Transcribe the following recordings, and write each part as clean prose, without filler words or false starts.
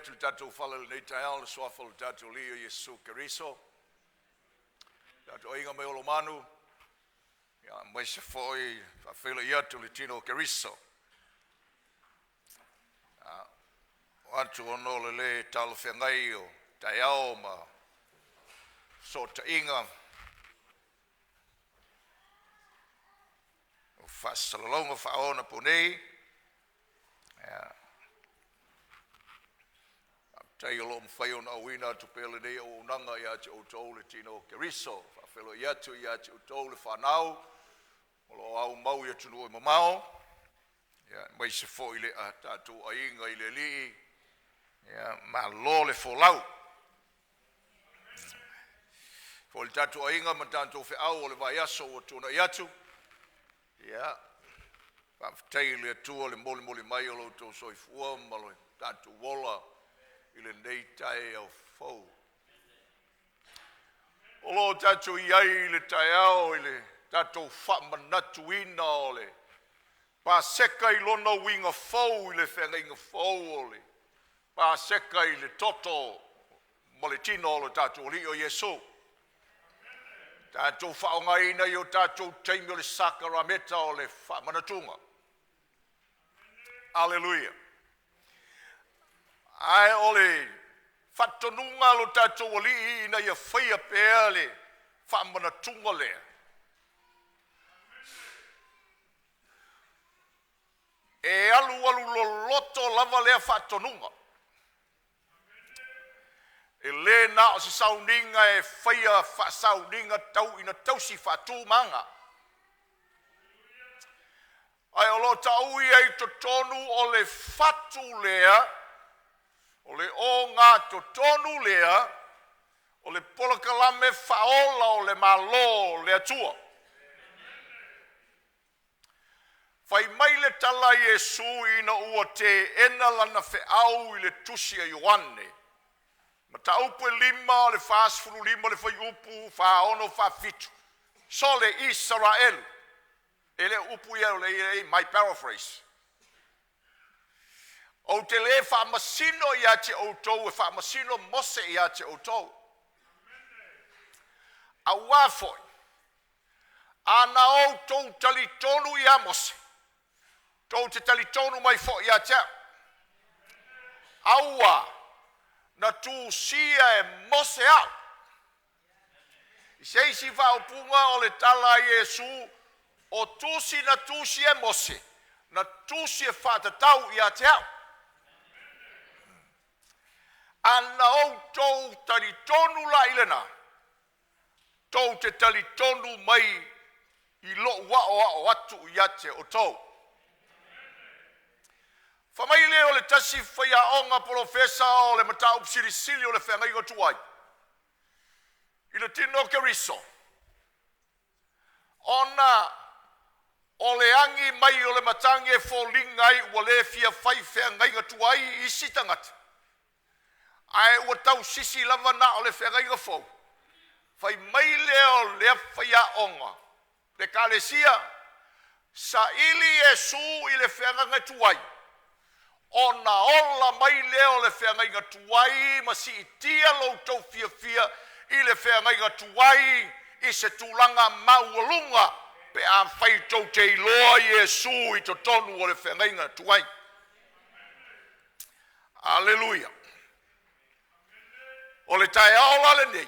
atu i le tatou fala i lenei taeao i le Suafa o le tatou Alii o Iesu Keriso, tatou aiga meaolomanu, ia aemaise foi faafeiloai atu i le tino o Keriso. O atu ona o le le talafeagai o taeao ma fesootaiga o faasalalauga faaonaponei, ia faafetai o lo o mafai ona auina atu pea lenei auaunaga ia te outou le tino o Keriso. E faafeiloai atu ia te outou le fanau o lo o aumau i atunuu e mamao, aemaise foi le tatou aiga i le Alii. Ia malo le folau. Foi le tatou aiga ma tatou feau o le vaiaso ua tuanai atu, ia faafetai i le Atua le molimoli mai o lo outou soifua ma lo tatou ola i lenei taeao fou. O lo o tatou i ai i le taeao i le tatou faamanatuina o le Paseka i lona uiga fou i le Feagaiga Fou, o le Paseka i le toto ma le tino o lo tatou Alii o Iesu. Tatou faaaogaina i o tatou taimi o le sakarameka o le faamanatuga. Aleluia! Ae o le faatonuga a lo tatou Alii ina ia faia pea le faamanatuga lea, e alualu loloto lava lea faatonuga. E le na o se sauniga e faia faa-sauniga tau ina tausi faatu ma aga, ae o lo o ta'u ia i totonu o le fatu lea, o le ogatotonu lea o le polokalame faaola o le Malo o le Atua. Fai mai le tala a Iesu ina ua teena lana feau i le tusi a Ioane, Mataupu e 5 i le 45 le fuaiupu 46 47, “Sole Isaraelu!” E le o upu ia o lea e i ai, my paraphrase. Ou te le faamasino ia te outou e faamasino Mose ia te outou. Auā foi a na outou talitonu ia Mose, tou te talitonu mai foi ia te a'u, auā na tusia e Mose a'u.” I se isi faaupuga o le tala a Iesu, o tusi na tusi e Mose, na tusi e faatatau ia te a'u. A na outou talitonu la i lena, tou te talitonu mai i lou aoao atu ia te outou. Fai mai lea o le tasi faiaoga polofesa o le mataupu silisili o le feagaiga tuai i le tino o Keriso, ona o le agi mai o le matagi e foliga ai ua le fia fai feagaiga tuai isi tagata, ae ua tausisi lava na o le feagaiga fou. Fai mai lea o lea faiaoga le Ekalesia, saili Iesu i le feagaiga tuai, ona ola mai lea o le feagaiga tuai ma siitia lo outou fiafia i le feagaiga tuai i se tulaga maualuga pe afai tou te iloa Iesu i totonu o le feagaiga tuai. Aleluia! O le taeao la lenei,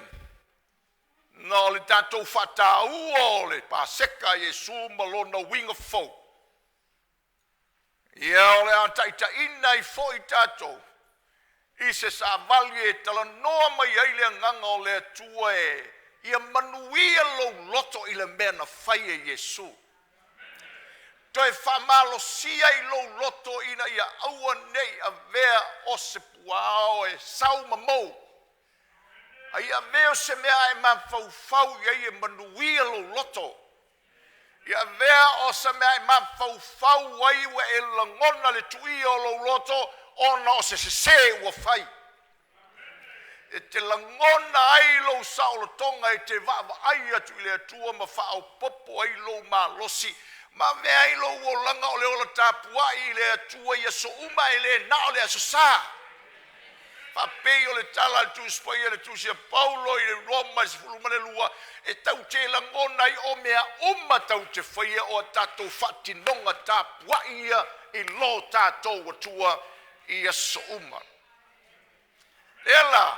na o le tatou faataua o le Paseka a Iesu ma lona uiga fou, ia o le a taitaiina ai foi tatou i se savali e talanoa mai ai le agaga o le Atua e ia manuia lou loto i le mea na fai e Iesu. Toe faamalosia i lou loto ina ia aua ne i avea o se puao e sau ma mou, a ia avea o se mea a e mafaufau i ai e manuia lou loto. Ia avea o se mea a e mafaufau ai ua e lagona le tuia o lou loto ona o se sese ua fai. E te lagona ai lou saolotoga e te vaavaai atu i le Atua ma faaopoopo ai lou malosi ma avea ai lou olaga o le ola tapuai i le Atua i aso uma, e le na o le Aso Sa. Faapei o le tala a le Tusi Paia le Tusi a Paulo i le Roma 12, e taute lagona ai o mea uma taute faia o a tatou faatinoga tapuai ia i lo tatou Atua i aso uma. Lea la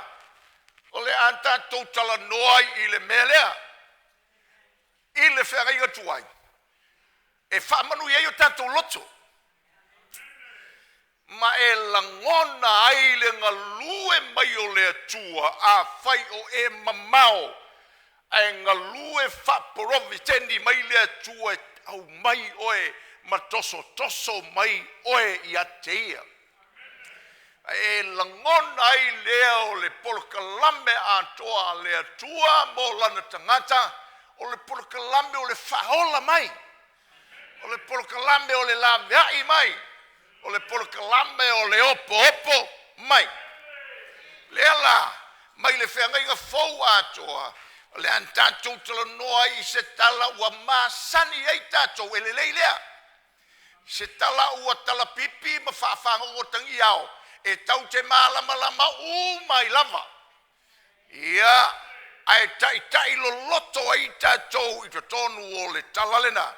o le a tatou talanoa ai i le mea lea, i le feagaiga tuai e faamanuia ai o tatou loto ma e lagona ai le galue mai o le Atua. Afai o e mamao ae galue faaporoviteni mai le Atua e aumai oe ma tosotoso mai oe ia te Ia, ae e lagona ai lea o le polokalame atoa a le Atua mo lana tagata, o le polokalame o le faaola mai, o le polokalame o le laveai mai, o le polokalame o le opoopo mai. Lea la mai le feagaiga fou atoa o le a tatou talanoa ai i se tala ua masani ai tatou, e lelei lea, se tala ua talapipi ma faafagogotagiao e tatou te malamalama uma ai lava. Ia, ae taitai loloto ai tatou i totonu o le tala lena,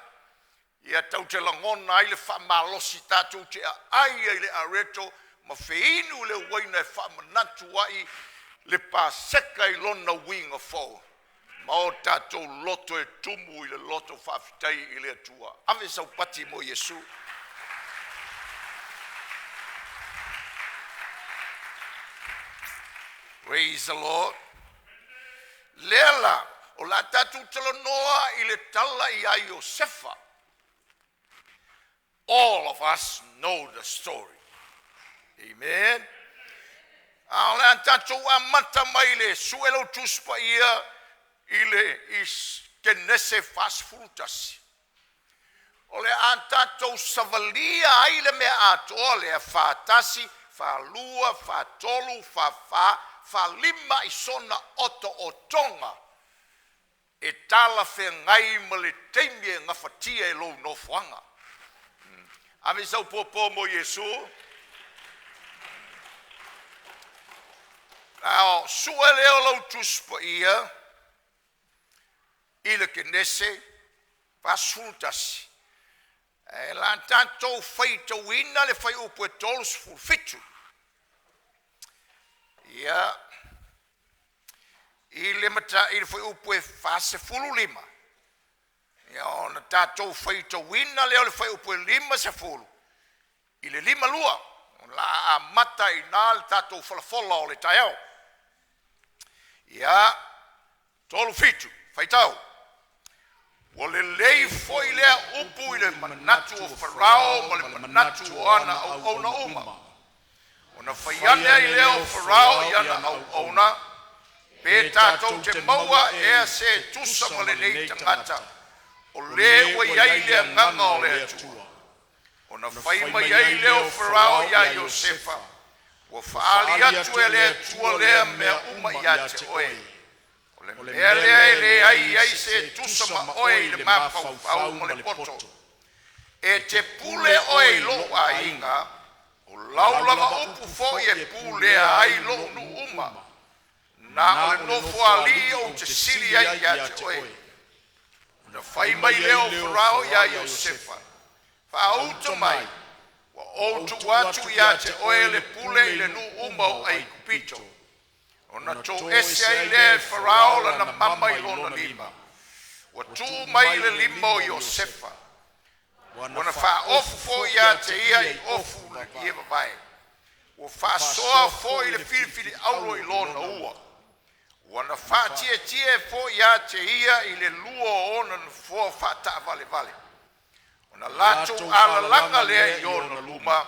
ia tatou te lagona ai le faamalosi tatou te aai ai i le areto ma feinu i le uaina e faamanatu ai le Paseka i lona uiga fou, ma o tatou loto e tumu i le loto faafetai i le Atua. Ave sau pati mo Iesu. Praise the Lord. Lea la o le a tatou talanoa i le tala ia Iosefa. All of us know the story. Amen. A o le a tatou amata mai le sue lau Tusi Paia i le Kenese 41. O le a tatou savalia ai le mea atoa lea 41, 42, 43, 44, 45 i sona otootoga e talafeagai ma le taimi e gafatia e lou nofoaga. Ave sau pōpō mo Iesu. A o sue lea o lau Tusi Paia i le Kenese 41, ae o le a tatou faitauina le fuaiupu e 37. Ia, i le mata- i le fuaiupu e 45, ia ona tatou faitauina lea o le fuaiupu e 50 i le 52. O le a amata ai i ina le tatou folafola o le taeao. Ia, 37, faitau. Ua lelei foi lea upu i le manatu o Farao ma le manatu o ana auauna uma. Ona fai ane ai lea o Farao i ana auauna, “Pe tatou te maua ea se e tusa ma lenei tagata, o le ua i ai le Agaga o le Atua?” Ona fai mai ai lea o Farao ia Iosefa, “Ua faali atu e le Atua lea mea uma ia te oe. O le mea lea e leai ai se e tusa ma oe i le mafaufau ma le poto. E te pule oe i lou aiga, o lau lava upu foi e pulea ai lou nuu uma. Na o le nofoalii ou te sili ai ia te oe.” Ona fai mai lea o Farao ia Iosefa, “Faauta mai, ua ou tuu atu ia te oe le pule i nuu uma o Aikupito.” Ona toese ai lea e Farao lana mama i lona lima, ua tuu mai i le lima o Iosefa. Ua na faaofu foi ia te ia i ofu i le vavae, ua faasoa foi le filifiliauro i lona ua. Ua na faatietie foi ia te ia i le lua o ona nofoa faataavalevale, ona latou alalaga lea i ona luma,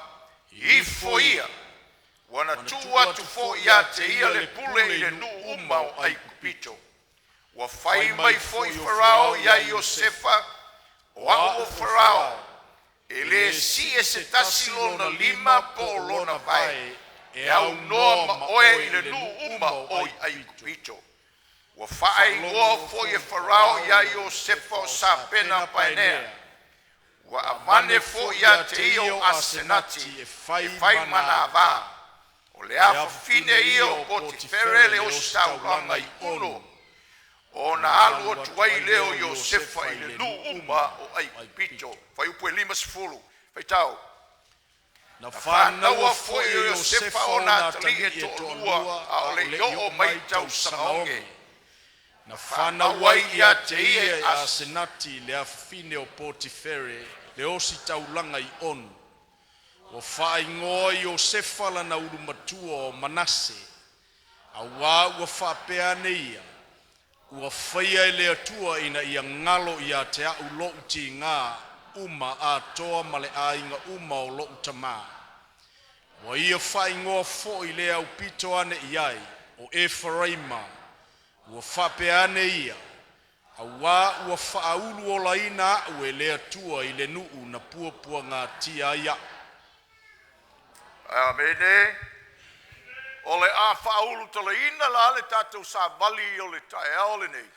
ifo ia. Ua na tuu atu foi ia te ia le pule i nuu uma o Aikupito. Ua fai mai foi Farao ia Iosefa, “O au o Farao, e le sie e se tasi lona lima po o lona vae e aunoa ma oe i nuu uma o Aikupito.” Ua faaigoa foi e Farao ia Iosefa o Sapena Paenea. Ua aveane foi ia te ia o Asenati e fai ma na ava. O le afafine ia o Potifere le ositaulaga i Ono, ona alu atu ai lea o Iosefa i le nuu uma o Aikupito. Fuaiupu 50, faitau. Na fanaua fanaua foi foi e e Iosefa Iosefa ona ona atalii e atalii e toalua, toalua, a a o o le le i i oo oo mai mai tausaga tausaga oge. oge. Na Faamau fanau ai ai ia ia te te ia ia e e As Asenati le afafine o Potifere le ositaulaga i Onu. Ua faaigoa Iosefa lana ulumatua o Manase, auā ua faapea ane ia, “Ua faia e le Atua ina ia galo ia te a'u lo'u tigā uma atoa ma le aiga uma o lo'u tamā.” Ua ia faaigoa foi lea aupito ane i ai o Eferaima, ua faapea ane ia, “Auā ua faauluolaina a'u e le Atua i le nuu na puapuagatia ai a'u.” Amene. O le a faaulutalaina la le tatou savali o le taeao lenei,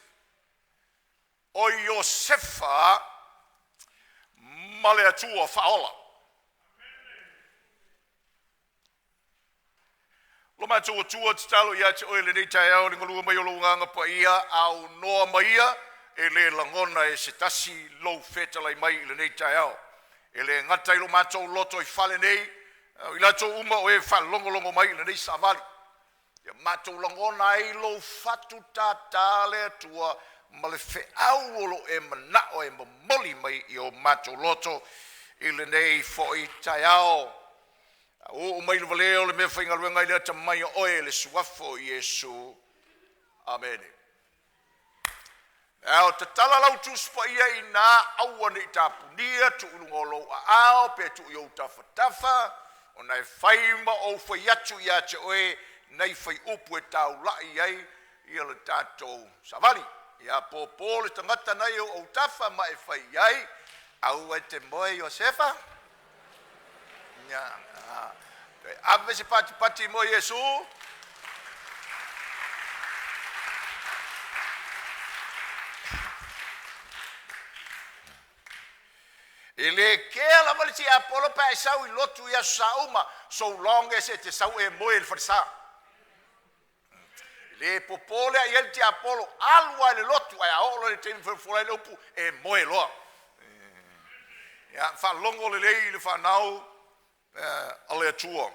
o Iosefa ma le Atua Faaola. Lo matou Atua, tatalo ia te Oe i lenei taeao i le galue mai o lou Agaga Paia, aunoa ma ia e le lagona e se tasi lou fetalai mai i lenei taeao. E le gata i lo matou lotoifale nei, a o i latou uma o e faalogologo mai i lenei savali. Ia matou lagona ai lou fatu tātā le Atua ma le feau o lo o e manao e momoli mai i o matou loto i lenei foi taeao. A ua oo mai i le valea o le meafaigaluega i le atamai o Oe i le Suafa o Iesu. Amene. A o tatala lau Tusi Paia i ina, aua ne i tapunia, tuu i luga o lou aao pe tuu i ou tafatafa, ona e fai ma ou fai atu ia te oe nai fuaiupu e taula'i ai le tatou savali. Ia popo le tagata na e i ou autafa ma e fai i ai, aua e te moe Iosefa. Toe ave se patipati mo Iesu. E le kea lava le tiapolo pe a e sau i lotu i aso sa uma, so long as e te sau e moe i le falesa. E le popo lea i ai le tiapolo, alu lava i le lotu, ae a oo loa i le taimi e fofola ai le upu, e moe loa. Ia faalogo lelei le fanau a le Atua.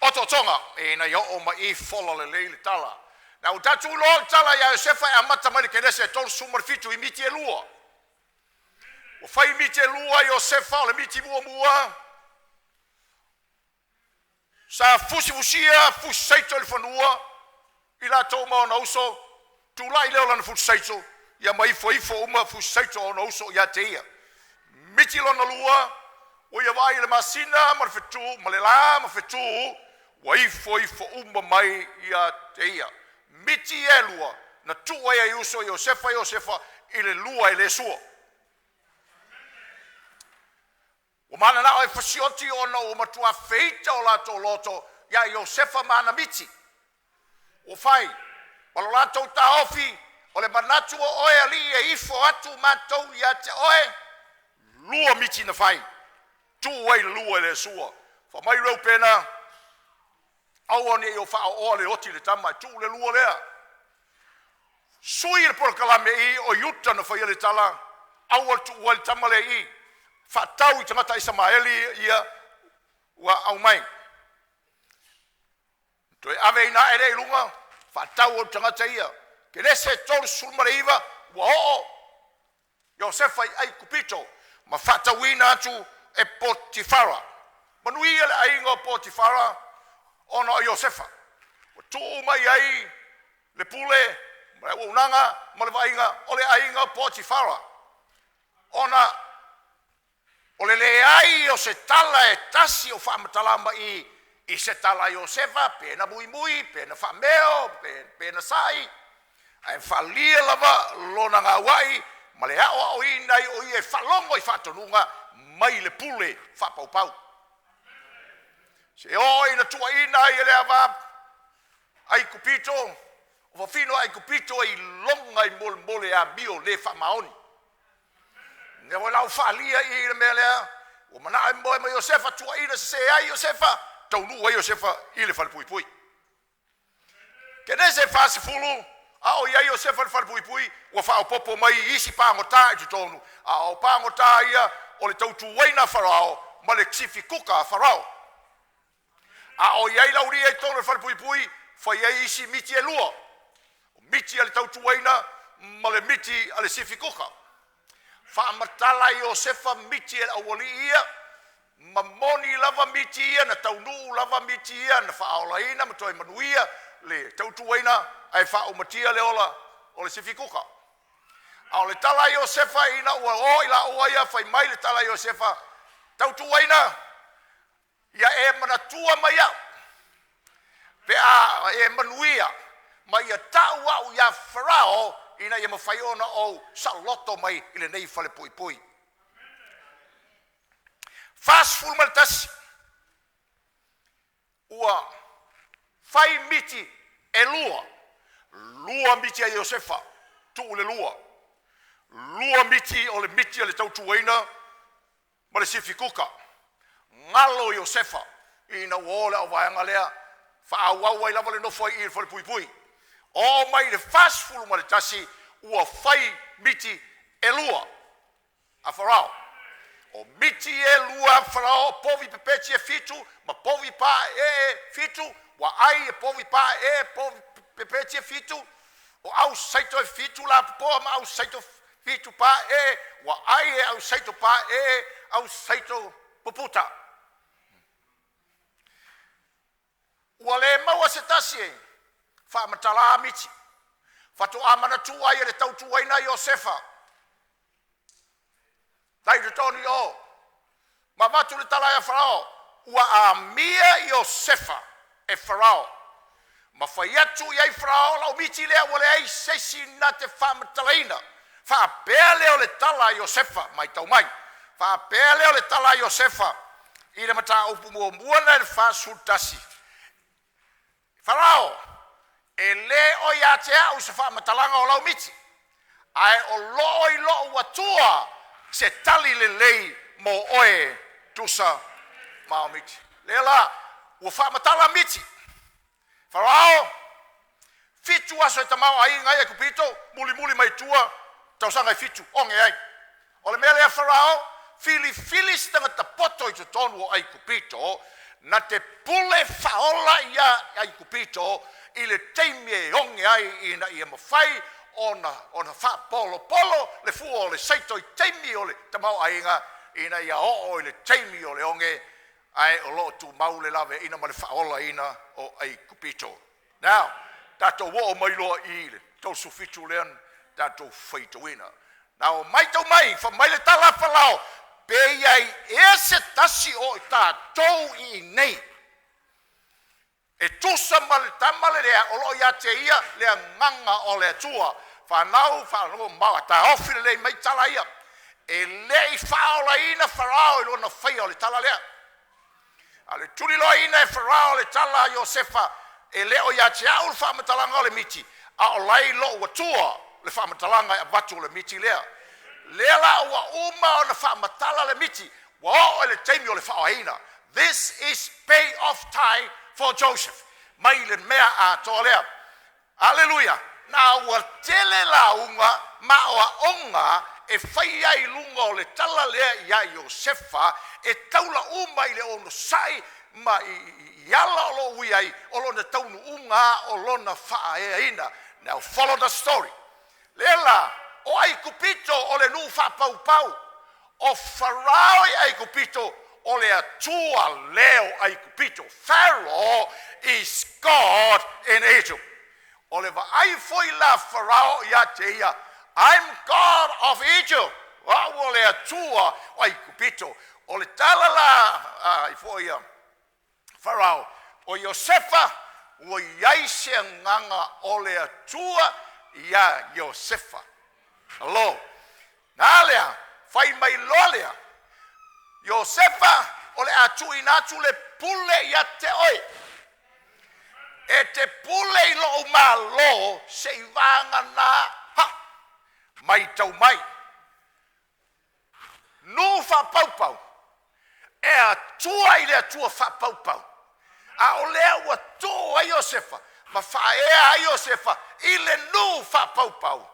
Otootoga ina ia oo mai i i fola lelei le tala. La ua tatou iloa le tala ia Iosefa e amata mai le Kenese 37 i miti e lua. Ua fai miti e lua Iosefa, o le miti muamua sa fusifusia fusi saito i le fanua i latou ma ona uso, tulai lea o lana fusi saito ia ma ifoifo uma fusi saito a ona uso ia te ia. Miti lona lua, ua ia vaai i le masina ma le fetu ma le la ma fetu, ua ifoifo uma mai ia te ia. Miti e lua na tuu ai e uso Iosefa Iosefa i le lua e le sua. Ua mananao e fasioti ona ua matua feita o latou loto ia Iosefa ma ana miti ua fai, ma lo latou taofi, o le manatu o oe alii e ifo atu matou ia te oe. Lua miti na fai, tuu ai le lua i le sua. Fai mai Reupena, aua ne i ou faaoaoa le oti i le tama, e tuu le lua lea. Sui le polokalame i o Iuta na faia le tala, aua le tuua ai le tama lea i i, faatau i tagata Isamaeli ia ua aumai. Toe aveina ae lea i luga, faatau o tagata ia. Kenese 39 ua oo Iosefa i Aikupito ma faatauina atu e Potifara. Manuia le aiga o Potifara ona o Iosefa. Ua tuu uma i ai le pule ma le auaunaga ma le vaaiga o le aiga o Potifara, ona o le leai o se tala e tasi o faamatala mai i i se tala a Iosefa, pe na muimui, pe na faameo, pe na sa'i, ae faaalia lava lona gauai ma le aoaoina ai o ia e faalogo i faatonuga mai le pule faapaupau. Se oo ina tuuaina ai e le ava Aikupito, o fafine o Aikupito e iloga i molemole amio le faamaoni. Lea foi la ua faalia i i le mea lea, ua manao e moe ma Iosefa, tuuaina sese ai Iosefa, Taunuu ai Iosefa i le falepuipui. Kenese 40, a o i ai Iosefa i le falepuipui, ua faaopoopo mai isi pagota i totonu, a o pagota ia o le tautuaina a Farao ma le sifikuka a Farao. A o i ai laulia i totonu o le falepuipui, fai ai isi miti e lua, o miti a le tautuaina ma le miti a le sifikuka. Faamatala Iosefa miti e le aualii ia, ma moni lava miti ia, na taunuu lava miti ia, na faaolaina ma toe manuia le tautuaina, ae faaumatia le ola o le sifikuka. A o le tala a Iosefa ina ua o i laua ia, fai mai le tala a Iosefa, tautuaina, ia e manatua mai au, pe a e manuia, ma ia tau au ia Farao, ina ia mafai ona ou saoloto mai i lenei falepuipui. 41, ua fai miti e lua, lua miti a Iosefa, tuu le lua, lua miti o le miti a le tautuaina ma le sifikuka. Galo Iosefa ina ua o le auvaega lea, faaauau ai lava le nofo ai i i le falepuipui. Oo mai le 41, ua fai miti e lua a Farao. O miti e lua a Farao, o povi pepeti e 7 ma povi paeee e 7, ua ai e povi paeee, povi pepeti e 7, o au saito e 7 lapopoa ma au saito 7 paee, ua ai e au saito paee, au saito puputa. Ua le maua se tasi e faamatala miti. Faatoa manatua ai e le tautuaina Iosefa. Tai totonu i o, ma avatu le tala ia Farao, ua amia Iosefa e Farao. Ma fai atu i ai Farao, lau miti lea ua leai se isi na te faamatalaina. Faapea lea o le tala a Iosefa, mai tau mai. Faapea lea o le tala a Iosefa i le mataupu muamua lena i le 41. Farao, e le o ia te au se faamatalaga o lau miti, ae o loo i lou Atua se tali lelei mo oe tusa ma au miti. Lea la, ua faamatala miti. Farao, 7 aso e tamaoaiga ai Aikupito, mulimuli mai tua, tausaga e 7, oge ai. O le mea lea Farao, filifili se tagata poto i totonu o Aikupito, na te pule faaola ia Aikupito i le taimi e oge ai ina ia mafai ona faapolopolo le fua o le saito i taimi o le tamaoaiga ina ia oo i le taimi o le oge, ae o lo o tumau le laveaiina ma le faaolaina o Aikupito. Now, tatou oo mai loa i le 37 lea tatou faitauina. Na o mai tau mai, fa mai le tala a Farao, pe i ai ea se tasi o i tatou i inei e tusa ma le tama le lea o lo o ia te ia le agaga o le Atua. Whanau, whanau, maua, taofi lelei mai tala ia. E le i faaolaina Farao i lona faia o le tala lea. A le tuliloaina e Farao le tala a Iosefa, e le o ia te au le faamatalaga o le miti, a o lai lou Atua le faamatalaga e avatu o le miti lea. Lea la ua uma ona faamatala le miti, ua oo i le taimi o le faaoaina. This is pay off time for Joseph. Mai le mea atoa lea. Aleluia. Na ua tele lauga ma oaoga e fai ai lunga o le tala lea ia Iosefa e taula uma i le onosai ma i ala o lo ui ai o lona taunuuga o lona faaeaina. Now follow the story. Lea la, o Aikupito o le nuu faapaupau, o Farao i Aikupito o le Atua lea o Aikupito. Pharaoh is God in Egypt. O le vaai foi la Farao ia te ia, I'm God of Egypt. Au o le Atua o Aikupito. O le tala la ai foi ia Farao, o Iosefa ua iai se agaga o le Atua ia Iosefa. Alo, na lea, fai mai loa lea, Iosefa o le a tuuina atu le pule ia te oe. E te pule i lou malo se i vagana ha, mai tau mai. Nuu faapaupau, e Atua i le Atua faapaupau. A o lea ua tō ai Iosefa ma faaea ai Iosefa i le nuu faapaupau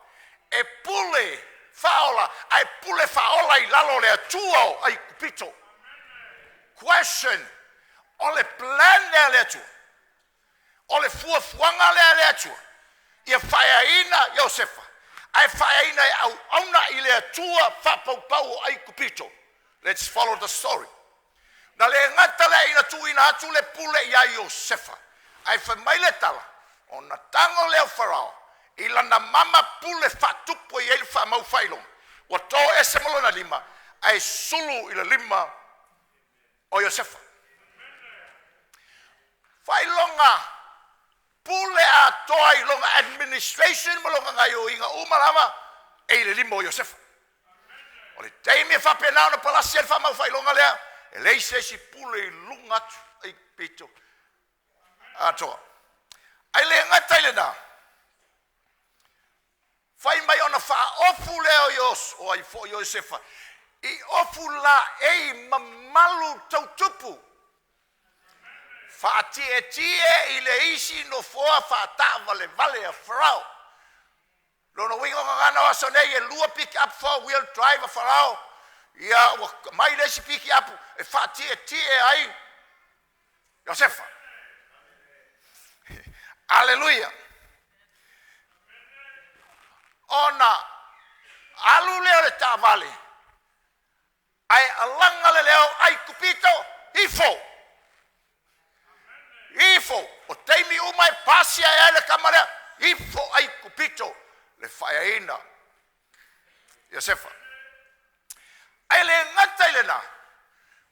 e pule faaola, ae pule faaola i lalo o le Atua o Aikupito. Question, o le plan lea a le Atua, o le fuafuaga lea a le Atua, ia faaeaina Iosefa, ae faaeaina e auauna i le Atua faapaupau o Aikupito. Let's follow the story. Na le gata lea ina tuuina atu le pule iā Iosefa, ae fai mai le tala, ona tago lea o Farao i lana mama pule faatupu e i ai le faamau faailoga, ua to ese ma lona lima, ae sulu i le lima o Iosefa. Faailoga pule atoa i lona administration ma lona gaioiga uma lava e i le lima o Iosefa. O le taimi e faapena ona palasi ai le faamau faailoga lea, e leai se isi pule i luga atu ai pito atoa. Ae le gata i lena, fai mai ona faaofu lea o Ios, o ai foi Iosefa i ofu laei mamalu tautupu, faatietie i le isi nofoa faataavalevale a Farao. Lona uiga o gagana o aso nei e 2 pick up 4-wheel drive a Farao, ia ua mai le isi pick up e faatietie ai Iosefa. Aleluia. Ona alu lea o le taavale ae alaga le leo Aikupito, ifo, ifo. O taimi uma e pasi ae ai le kama lea, ifo Aikupito, le faaeaina Iosefa. Ae le gata i lena,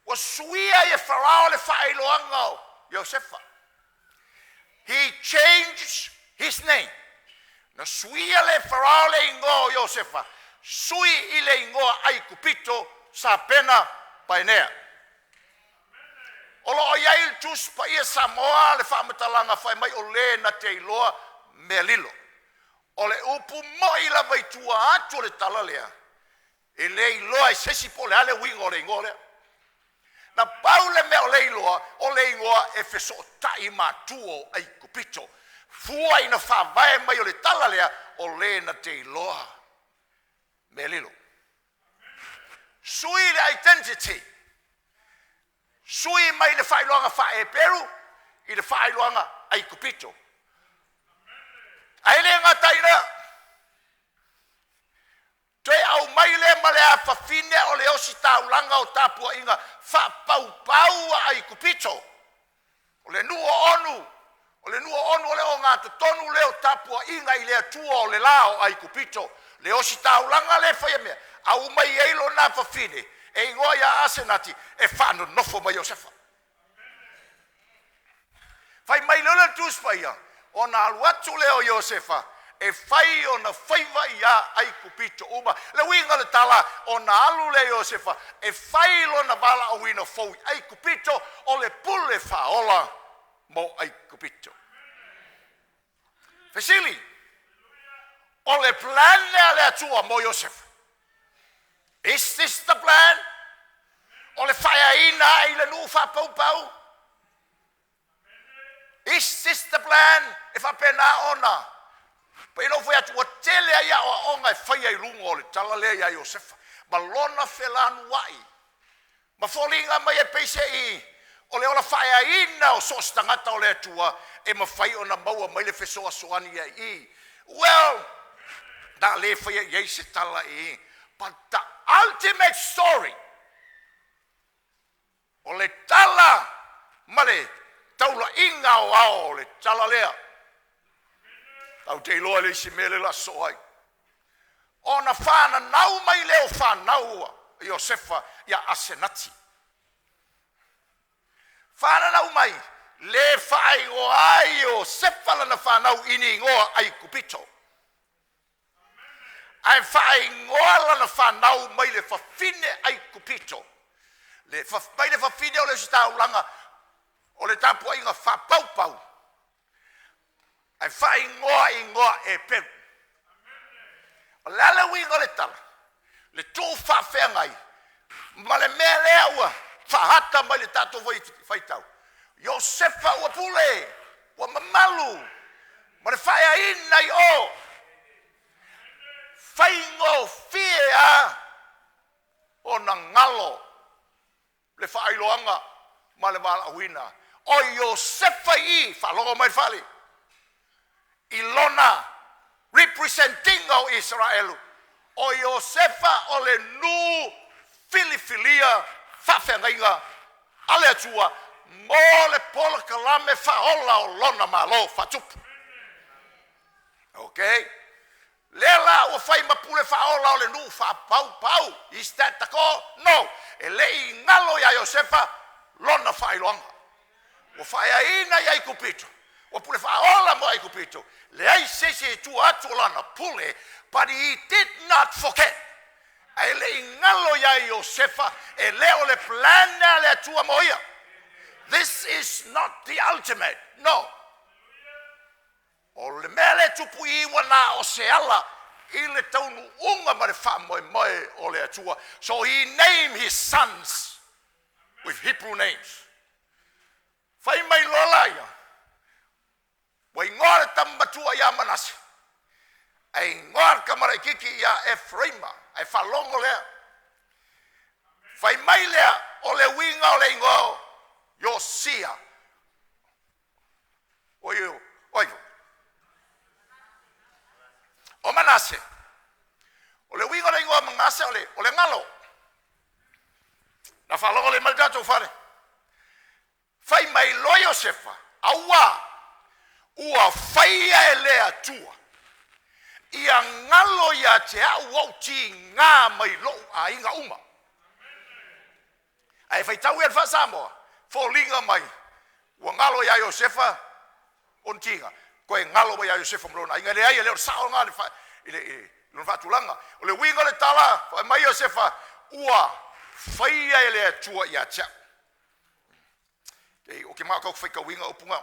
ua suia ai e Farao le faailoaga o Iosefa. He changed his name. Na suia le Farao le igoa o Iosefa, sui i le igoa Aikupito Sapena Paenea. O loo i ai le Tusi Paia Samoa le faamatalaga fai mai o le na te iloa mea lilo. O le upu moi lava i tua atu o le tala lea, e le iloa e se isi po o le a le uiga o le igoa lea. Na pau le mea o le iloa, o le igoa e fesootai matua o Aikupito. Fua ina faavae mai o le tala lea, o le na te iloa mea lilo. Sui le identity, sui mai le faailoaga faa-Eperu i le faailoaga Aikupito. Ae le gata i lea, toe aumai lea ma le afafine o le ositaulaga o tapuaiga faapaupau a Aikupito. O le nuu o Onu, o le nuu o Onu o le ogatotonu lea o tapuaiga i le Atua o le la o Aikupito. Le ositaulaga lea e faia mea, aumai ai lona afafine e igoa ia Asenati e faanonofo mai Iosefa. Fai mai lea le Tusi Paia, ona alu atu lea o Iosefa e fai ona faiva iā Aikupito uma. Le uiga o le tala, ona alu lea Iosefa e fai lona valaauina fou i Aikupito, o le pule faaola mo Aikupito. Fesili, o le plan lea a le Atua mo Iosefa? Is this the plan? O le faaeaina ai le nuu faapaupau? Is this the plan? E faapena ona pei ona ou fai atu, ua tele ai aoaoga e faia i luga o le tala lea iā Iosefa ma lona felanuai ma foliga mai e peiseai o le ola faaeaina o so o se tagata o le Atua e mafai ona maua mai le fesoasoani ai i. Well, na le faia i ai se tala i, but the ultimate story, o le tala ma le taulaiga o ao o le tala lea. Tau te iloa le isi mea le la soo ai. Ona whananau mai leo whanau Iosefa ia Asenati. Whananau mai le whaaigoa ai Iosefa lana whanau ini ingoa Aikupito. Ae whaaigoa lana whanau mai le fafine Aikupito. Le mai le fafine o le ositaulaga o le tapuaiga faapaupau. Ae faaigoa igoa Eperu. O le a le uiga o le tala, le tuu faafeagai ma le mea lea ua faahata mai le tatou faitau. Iosefa ua pule, ua mamalu, ma le faaeaina i o, faigofie a ona galo le faailoaga ma le valaauina o Iosefa i i, faalogo mai le fale, i lona represent-ina o Isaraelu, o Iosefa o le nuu filifilia faafeagaiga a le Atua mo le polokalame faaola o lona Malo faatupu. Okay? Lea la ua fai ma pule faaola o le nuu faapaupau. Is that the call? No. E le i galo iā Iosefa lona faailoaga. Ua faaeaina i Aikupito, ua pule faaola mo Aikupito, leai se isi e tua atu o lana pule, but he did not forget. Ae le i galo iā Iosefa, e le o le plan lea a le Atua mo ia. This is not the ultimate. No. O le mea lea e tupu i i ua na o se ala i le taunuuga ma le faamoemoe o le Atua. So he named his sons with Hebrew names. Fai mai loa laia, ua igoa le tama matua ia Manase, ae igoa le tama laitiiti ia Eferaima, ae faalogo lea. Fai mai lea, o le uiga o le igoa o Iosia, oi, oi, o Manase. O le uiga o le igoa o Manase o le galo. Na faalogo le mai le tatou fale. Fai mai loa Iosefa, auā, ua faia e le Atua ia galo ia te au ou tigā mai lou aiga uma. Ae faitau ia le faa-Samoa, foliga mai ua galo iā Iosefa ona tiga, toe galo mai iā Iosefa ma lona aiga. E leai, e le o le sao lena i lona faatulaga. O le uiga o le tala, fai mai Iosefa, ua faia e le Atua ia te au. Ou te manao tatou te faitauina upu na.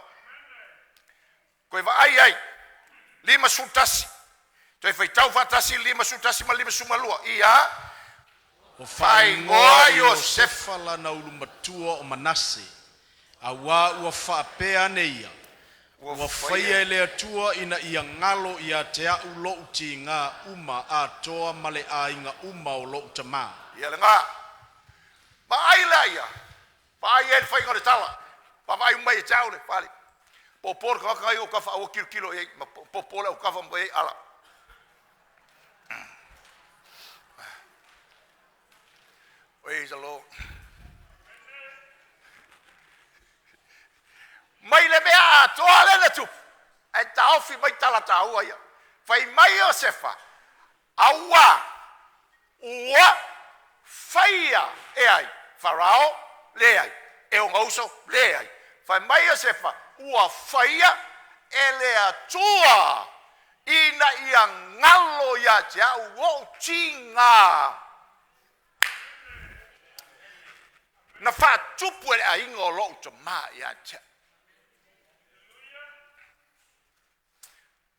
Toe vaai ai, 51, toe faitau faatasi 51 ma le 52. Ia. Ua faaigoa Iosefa lana ulu matua o Manase, auā ua faapea ane ia, ua faia e le Atua ina ia galo ia te au lo'u tigā uma atoa ma le aiga uma o lo'u tamā. Ia lena. Vaai la ia, vaai ai le faiga o le tala. Vaavaai uma mai e te au le fale. Popo le tagata i o tafa aua tilotilo i ai, ma popo le autafa ma ai ala. Praise the Lord. Mai le mea atoa le na tupu, ae taofi mai tala tāua ia. Fai mai Iosefa, auā, ua faia e ai? Farao? Leai. E ona uso? Leai. Fai mai Iosefa, ua faia e le Atua ina ia galo ia te au ou tigā na faatupu e le aiga o lou tamā ia te au.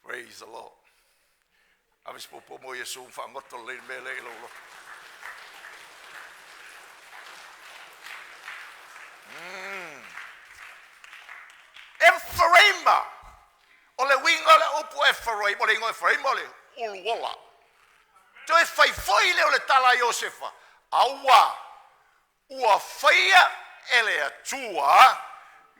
Praise the Lord. Ave se popo mo Iesu ma faagoto lelei le mea lea i lou loto. Eferaima, o le uiga o le upu Eferaima, o le igoa Eferaima o le uluola. Toe fai foi lea o le tala a Iosefa, auā, ua faia e le Atua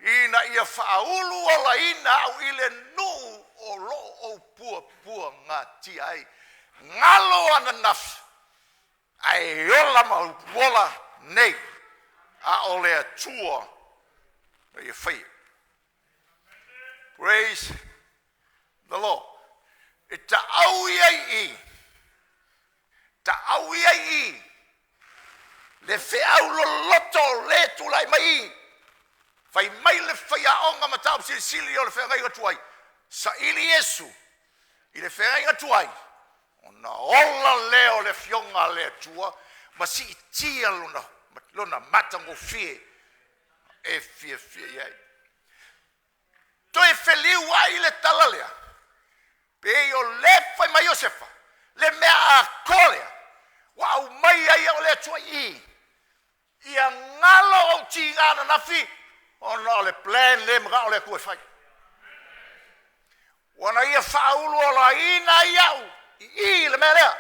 ina ia faauluolaina au i le nuu o loo ou puapuagatia ai. Galo ananafi, ae ola ma ola nei, a o le Atua na ia faia. Praise the Lord. E taau ia i i, taau ia i i, le feau loloto o le tulai mai i, fai mai le faiaoga mataupu silisili o le feagaiga tuai, saili Iesu i le feagaiga tuai, ona ola lea o le afioga a le Atua ma siitia lona matagofie e fiafia i ai. Toe feliu ai le tala lea, pei o le fai mai Iosefa, le mea atoa lea, ua aumai ai e o le Atua i i, ia galo ou tigā ananafi, Ona o le plan le manao o le Atua e fai. Ua na ia faauluolaina ai au i le mea lea.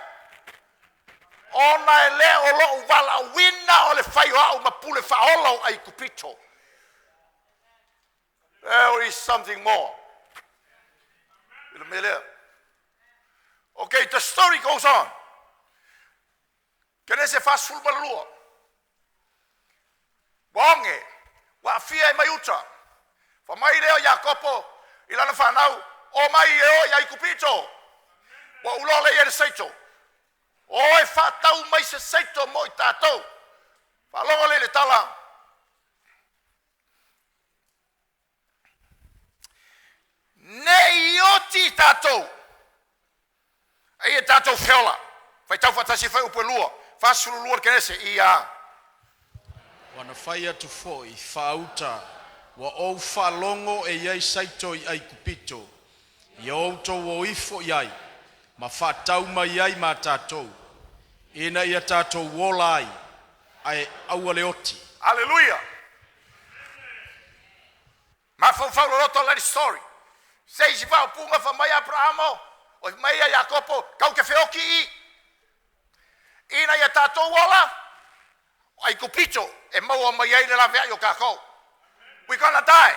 Ona e le o lou valaauina o le fai o au ma pule faaola o Aikupito. There is something more. I le mea lea. Okay, the story goes on. Kenese 42. Ua oge, ua afia e mai uta. Fa mai lea o Iakopo i lana fanau, o mai e o i Aikupito. Ua uloa le ia le saito. O e whātau mai se saito mo i tātou. Whaalogo le le tala. Ne i oti tātou. Ai e tātou feola. Whai tau whatasi whai upu e lua. 42 le Kenese i a. Ua na fai atu fo'i faauta ua ou faalogo e i ai saito i Aikupito ia outou o ifo i ai ma faatau mai ai ma tatou ina ia tatou ola ai ae aua le oti. Hallelujah. Ma fau fau loto le story. Se isi fa punga fa mai Abrahamo, o mai ia Jakopo, kau ke feoki i. Ina ia tātou ola, Aikupito, e maua mai ai le lave ai o kākou. We gonna die.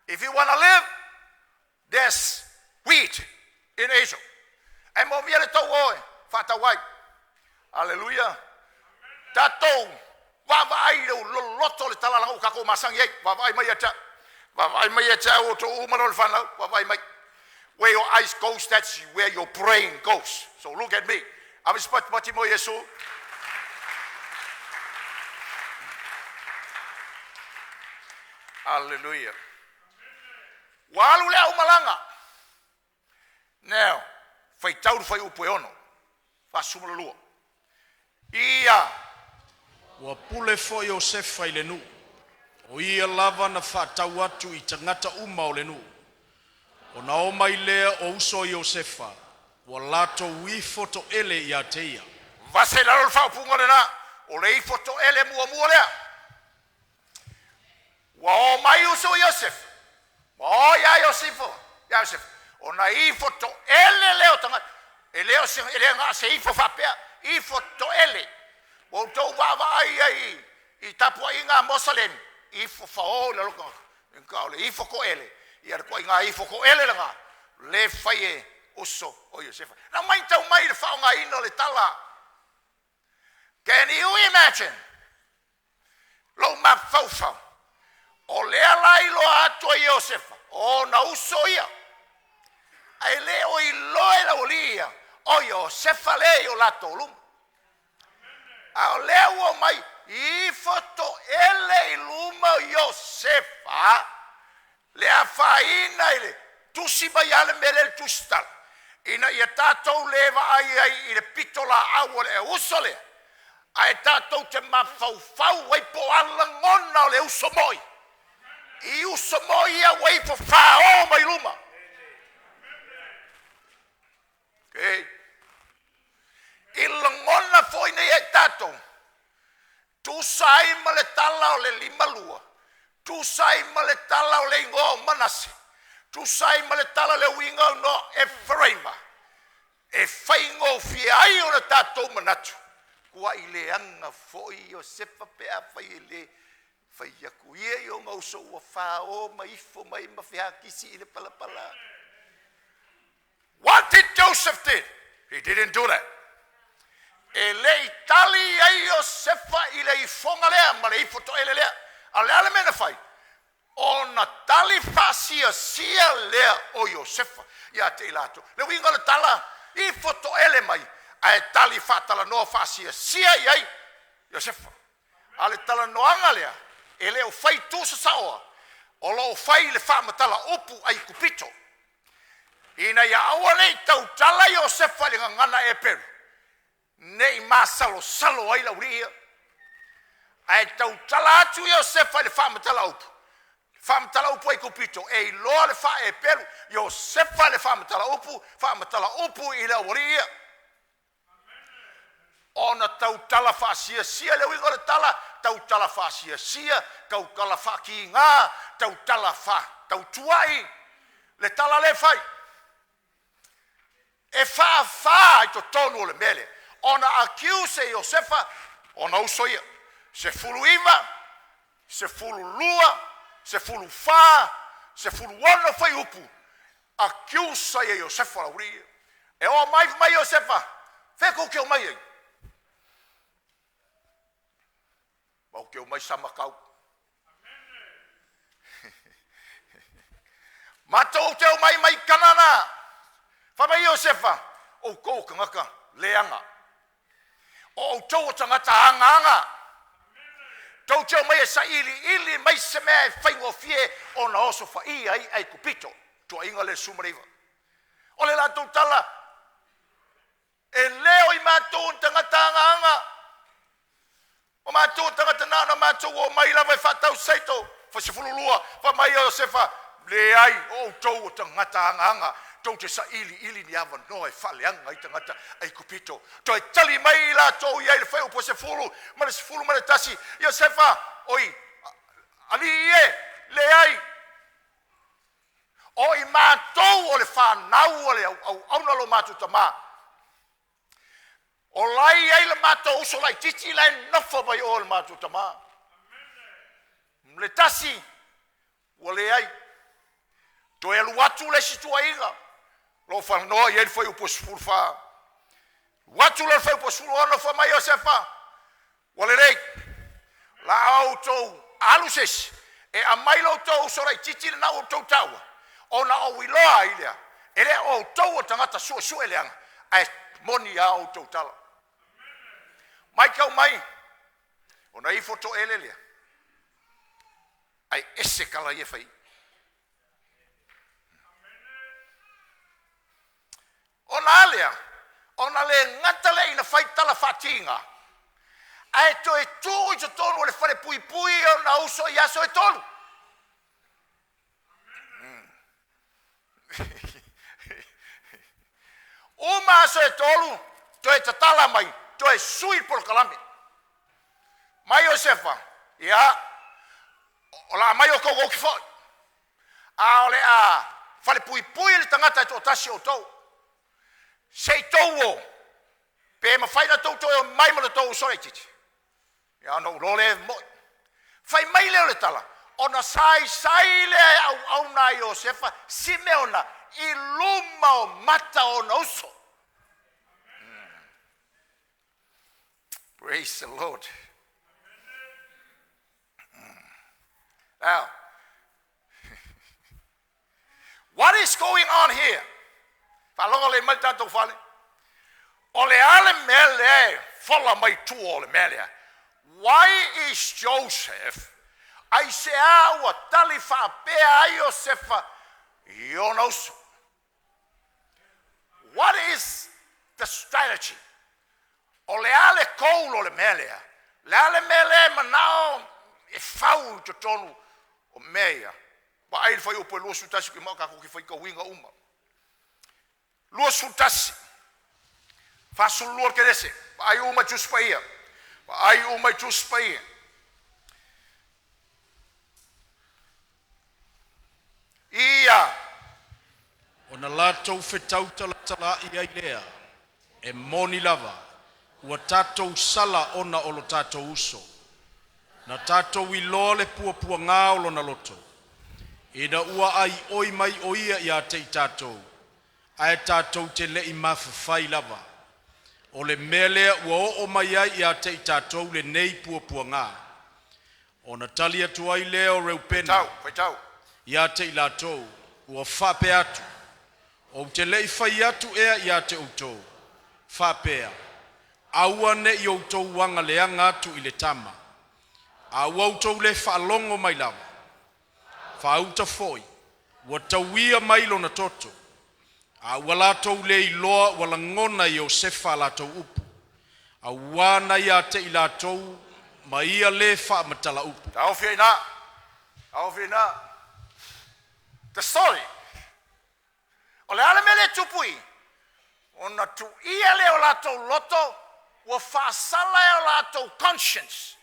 If you wanna live, there's wheat in Egypt. E mo mia le tau oe, whātau ai. Hallelujah. Tātou, wawa ai le loloto le talala o kākou masangi ai. Wawa ai mai ata. Wawa ai mai ata o tō umaro le whanau. Wawa ai mai. Where your eyes goes, that's where your brain goes. So look at me. Ave spati pati mo Yesu. Hallelujah. Walu le au malanga. Now, whai tauru whai upu e ono. Wha lua. Ia. Ua pule fo'i Iosefa i le nuu. O ia lava na whātau atu i tangata uma o le nuu. O na o mai lea o uso Iosefa, ua latou ifo to ele ia te ia. Vase lalo le whaupunga le nā. O le ifo to ele mua mua lea. Ua o mai uso Iosef. Ua o ia Iosefo. Iosef. O na ifo to ele leo tangata. E leo se e lea ngā se ifo whapea. Ifo to ele. Ua tau wawa ai ai i tapua i ngā Mosalemi. Ifo whao le loka. Ka o le ifo ko ele. Ia le koa i ngā ifo ko ele la ngā. Le whai e uso o Iosefa. Na mai tau mai le whaonga ino le tala. Can you imagine? Lo ma faufau. O lea lai loa atu a Iosefa. O na uso ia. Ai le o i loe la oli ia. O Iosefa le i o lato luma. A o lea ua mai ifo to ele i luma o Iosefa. Le a whaina i le tusi mai ale mele le tusi tala. Ina ia tātou le ai ai i le pito la au o le uso lea. Ae tātou te mafaufau ai po ala ngona o le uso moi. I uso moi ia ua ifo whao mai luma. Okay. I langona foi nei ai tātou. Tusa ai ma le tala o le limalua. Tusa ai ma le tala o le ingoa o Manase. Tusa ai ma le tala o le uiga o no Ephraima. E whaingo fia ai o le tātou manatu. Kua i le anga foi Iosefa pe a whai e le whai aku ia i o ngauso ua whao mai ifo mai ma whihakisi i le palapala. What did Joseph did? He didn't do that. E le i tali ai Iosefa i le ifonga lea ma le ifo to ele lea. A le ale mena whai. O na tali whasia sia lea o Iosefa. Ia te i lato. Le winga le tala ifo to ele mai. Ae tali whaatala noa whasia sia i ai Iosefa. A le tala noanga lea. E le o whai tūsa saoa. O lo o whai le whaamatala upu ai kupito. Ina ia aua nei tautala Iosefa i le ngangana e peru. Nei masalo salo ai la uria. Ae tautala atu Iosefa i le whaamatala upu. Whaamatala upu ai kupito. E iloa le wha e peru. Iosefa le whaamatala upu. Whaamatala upu i le uria. Ona tautala faasiasia le uiga o le tala, tautala faasiasia, tautala faakigā, tautala faatautua'i le tala lea e fai. E faafā i totonu o le mea lea ona accuse e Iosefa ona uso ia, 19, 12, 14, 16 fuaiupu, accuse ai e Iosefa le aualii ia. E oo mai fai mai Iosefa, fea tou te omai ai? Matou te omai samatau. Matou te omai mai Kanana. Fai mai Iosefa, outou o tagata leaga, o outou o tagata agaaga, tou te omai e sailiili mai se mea e faigofie ona osofaia ai Aikupito. Tuuaiga lea 19. O le latou tala, e le o i matou o ni tagata agaaga, o matou o tagata na ona matou omai lava e faatau seito. 12, fai mai Iosefa, leai, o outou o tagata agaaga, tou te sailiili ni avanoa e faaleaga ai tagata Aikupito. Toe tali mai i latou i ai le fuaiupu 10 ma le 11, Iosefa, oi, alii e, leai, o i matou o le fanau o le auauna lo matou tamā, o lai ai le matou uso laitiiti la e nofo mai o le matou tamā. Le tasi, ua leai. Toe alu atu le isi tuuaiga, lo o fanoa i ai le fuaiupu 14. Alu atu le fuaiupu 16, fai mai Iosefa, ua lelei, la outou alu se isi e aumai lo outou uso laitiiti lena ua outou taua, ona ou iloa ai lea, e le o outou o tagata suesue leaga, ae moni a outou tala. Mai tau mai, ona ifo toele lea, ai ese tala ia fai. Ona a lea, ona le gata lea ina fai tala faatiga, ae toe tuu i totonu o le fale puipui ona uso i aso e 3. Uma aso e 3, toe tatala mai, toe sui le polokalame. Mai Iosefa, ia, o la mai o tou oki foi, a o le a fale puipui le tagata e toatasi o outou, se i tou o, pe mafai na tou toe o mai ma le tou uso laitiiti. Ia ona ou iloa lea e mo'i. Fai mai lea o le tala, ona saisai lea e auauna a Iosefa Simeona i luma o mata o ona uso. Praise the Lord. Now, what is going on here? Faalogo le mai tatou fale. O le a le mea lea e fola mai tua o le mea lea? Why is Joseph ai se a ua tali faapea ai Iosefa i ona uso? What is the strategy? O le a le goal o le mea lea? Le a le mea lea e manao e fau i totonu o mea ia? Vaai le fuaiupu e 21 ki mao tatou te faitauina uma. 21, 42 le Kenese, vaai uma i Tusi Paia. Vaai uma i Tusi Paia. Ia. Ona latou fetautalatala'i ai lea, e moni lava, ua tatou sala ona o lo tatou uso. Na tatou iloa le puapuagā o lona loto, ina ua aioi mai o ia ia te i tatou, ae tatou te le'i mafafai lava. O le mea lea ua oo mai ai ia te i tatou lenei puapuagā. Ona tali atu ai lea o Reupena Faitau, faitau. ia te i latou, ua faapea atu, ou te le'i fai atu ea ia te outou, faapea, aua ne i outou agaleaga atu i le tama, a ua outou le faalogo mai lava. Faauta foi, ua tauia mai lona toto, a ua latou le iloa ua lagona e Iosefa a latou upu, auā na ia te i latou ma ia lē faamatala upu. Taofi ai na. Taofi ai na. The story. O le a le mea le tupu i? Ona tuia lea o latou loto. Ua faasala e o latou conscience,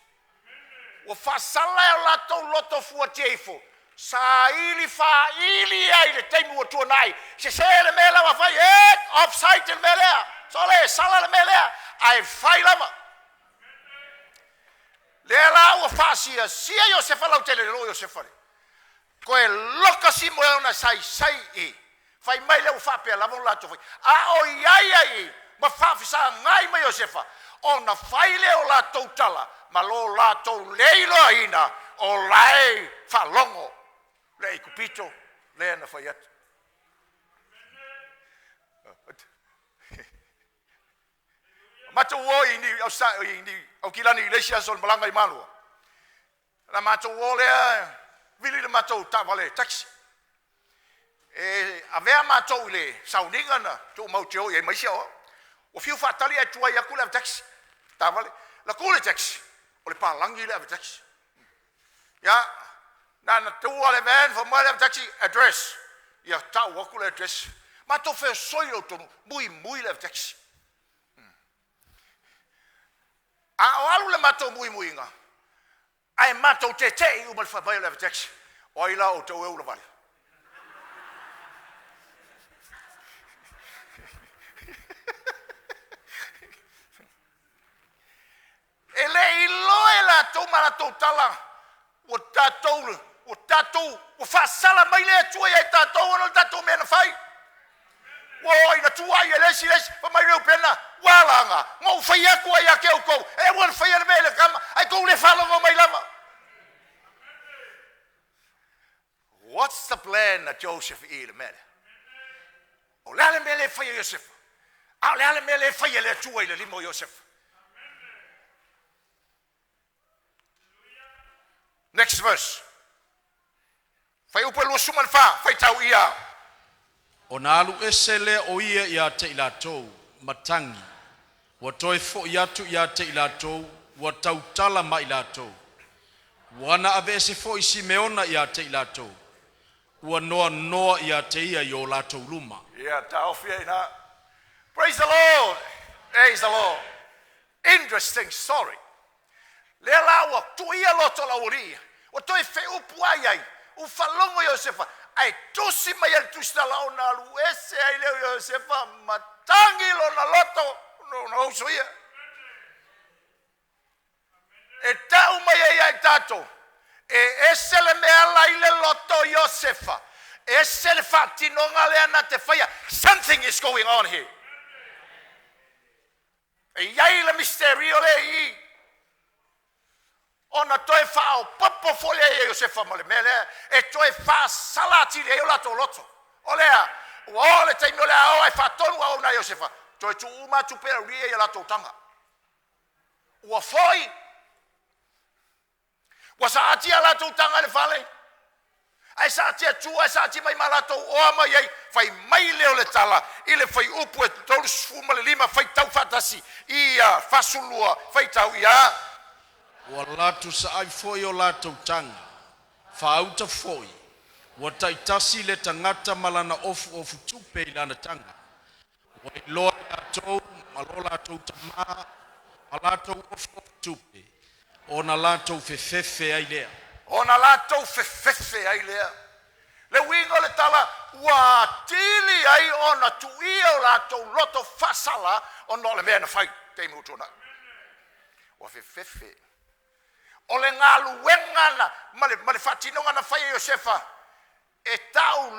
ua faasala e o latou loto fuatia ifo, saili faili ai le taimi ua tuanai, sesē le mea la ua fai, e offside le mea lea, sole, sala le mea lea, ae fai lava. Lea la ua faasiasia Iosefa lautele i le loo Iosefa le. Toe loka Simeona saisai i, fai mai lea ua faapea lava ona latou fai. A o i ai ai ma faafesagai ma Iosefa, ona fai lea o latou tala ma lo latou le iloaina o lae faalogo le Aikupito lea na fai atu. Matou o i ni i ni Aukilani i le isi aso o le malaga i Malua. Na matou o lea vili le matou taavale taxi. E avea matou i le sauniga na tuumau te o i ai ma isi ao. Ua fiu faatali ae tuai atu le ave taxi. Taavale. La tu le taxi, o le palangi le ave taxi. Ia, na na tua le van fai mai le ave taxi address. Ia tau atu le address. Matou feosoi o tonu, mui mui le ave taxi. A o alu le matou muimuiga, ae matou tete'i uma le fai mai o le ave taxi. O ai la o outou e ulavale? E le iloa e latou ma latou tala ua tatou ua tatou ua faasala mai le Atua ia i tatou ona o le tatou mea na fai. Ua oo ina tuuai e le isi le isi, fai mai Reupena, ua alaga, na ou fai atu ai ia te outou, e aua le faia le mea i le tama, ae tou le faalogo mai lava. What's the plan a Joseph i le mea lea? O le a le mea le fai e Iosefa? A o le a le mea le fai e le Atua i le lima o Iosefa? Next verse. Fuaiupu e 24, faitau ia. Ona alu ese lea o ia ia te i latou, matagi, ua toe foi atu ia te i latou, ua tautala ma i latou. Ua na aveese foi Simeona ia te i latou, ua noanoa ia te ia i o latou luma. Ia, taofi ai i. Praise the Lord. Praise the Lord. Interesting story. Lea la ua tuia loto la ualii, ua toe feupu ai ai, u faalogo Iosefa, ae tusi mai e le tusitala ona alu ese ai lea o Iosefa matagi lona loto ona uso ia. E tau mai ai ai tatou, e ese le mea la i le loto Iosefa, ese le faatinoga lea na te faia. Something is going on here. E iai le misterio le i ona toe faaopoopo foi lea ia Iosefa ma le mea lea e toe faasala atili ai o latou loto. O lea, ua oo le taimi o le a o ai faatonu a ona Iosefa, toe tuu uma atu pea ulia ia latou taga. Ua foi, ua saatia latou taga i le fale, ae saatia tua, ae saati mai ma latou oa mai ai, fai mai lea o le tala i le fuaiupu e 35 faitau faatasi ia 42 faitau ia. Ua latou saai foi o latou taga, faauta foi, ua taitasi le tagata ma lana ofu ofu tupe i lana taga. Ua iloa e latou ma lo latou tamā ma latou ofu ofu tupe, ona latou fefefe ai lea. Ona latou fefefe ai lea. Le uiga o le tala ua atili ai ona tuia o latou loto faasala ona o le mea na fai taimi ua tuanai. Ua fefefe. O le galuega na ma le faatinoga na fai e Iosefa e tau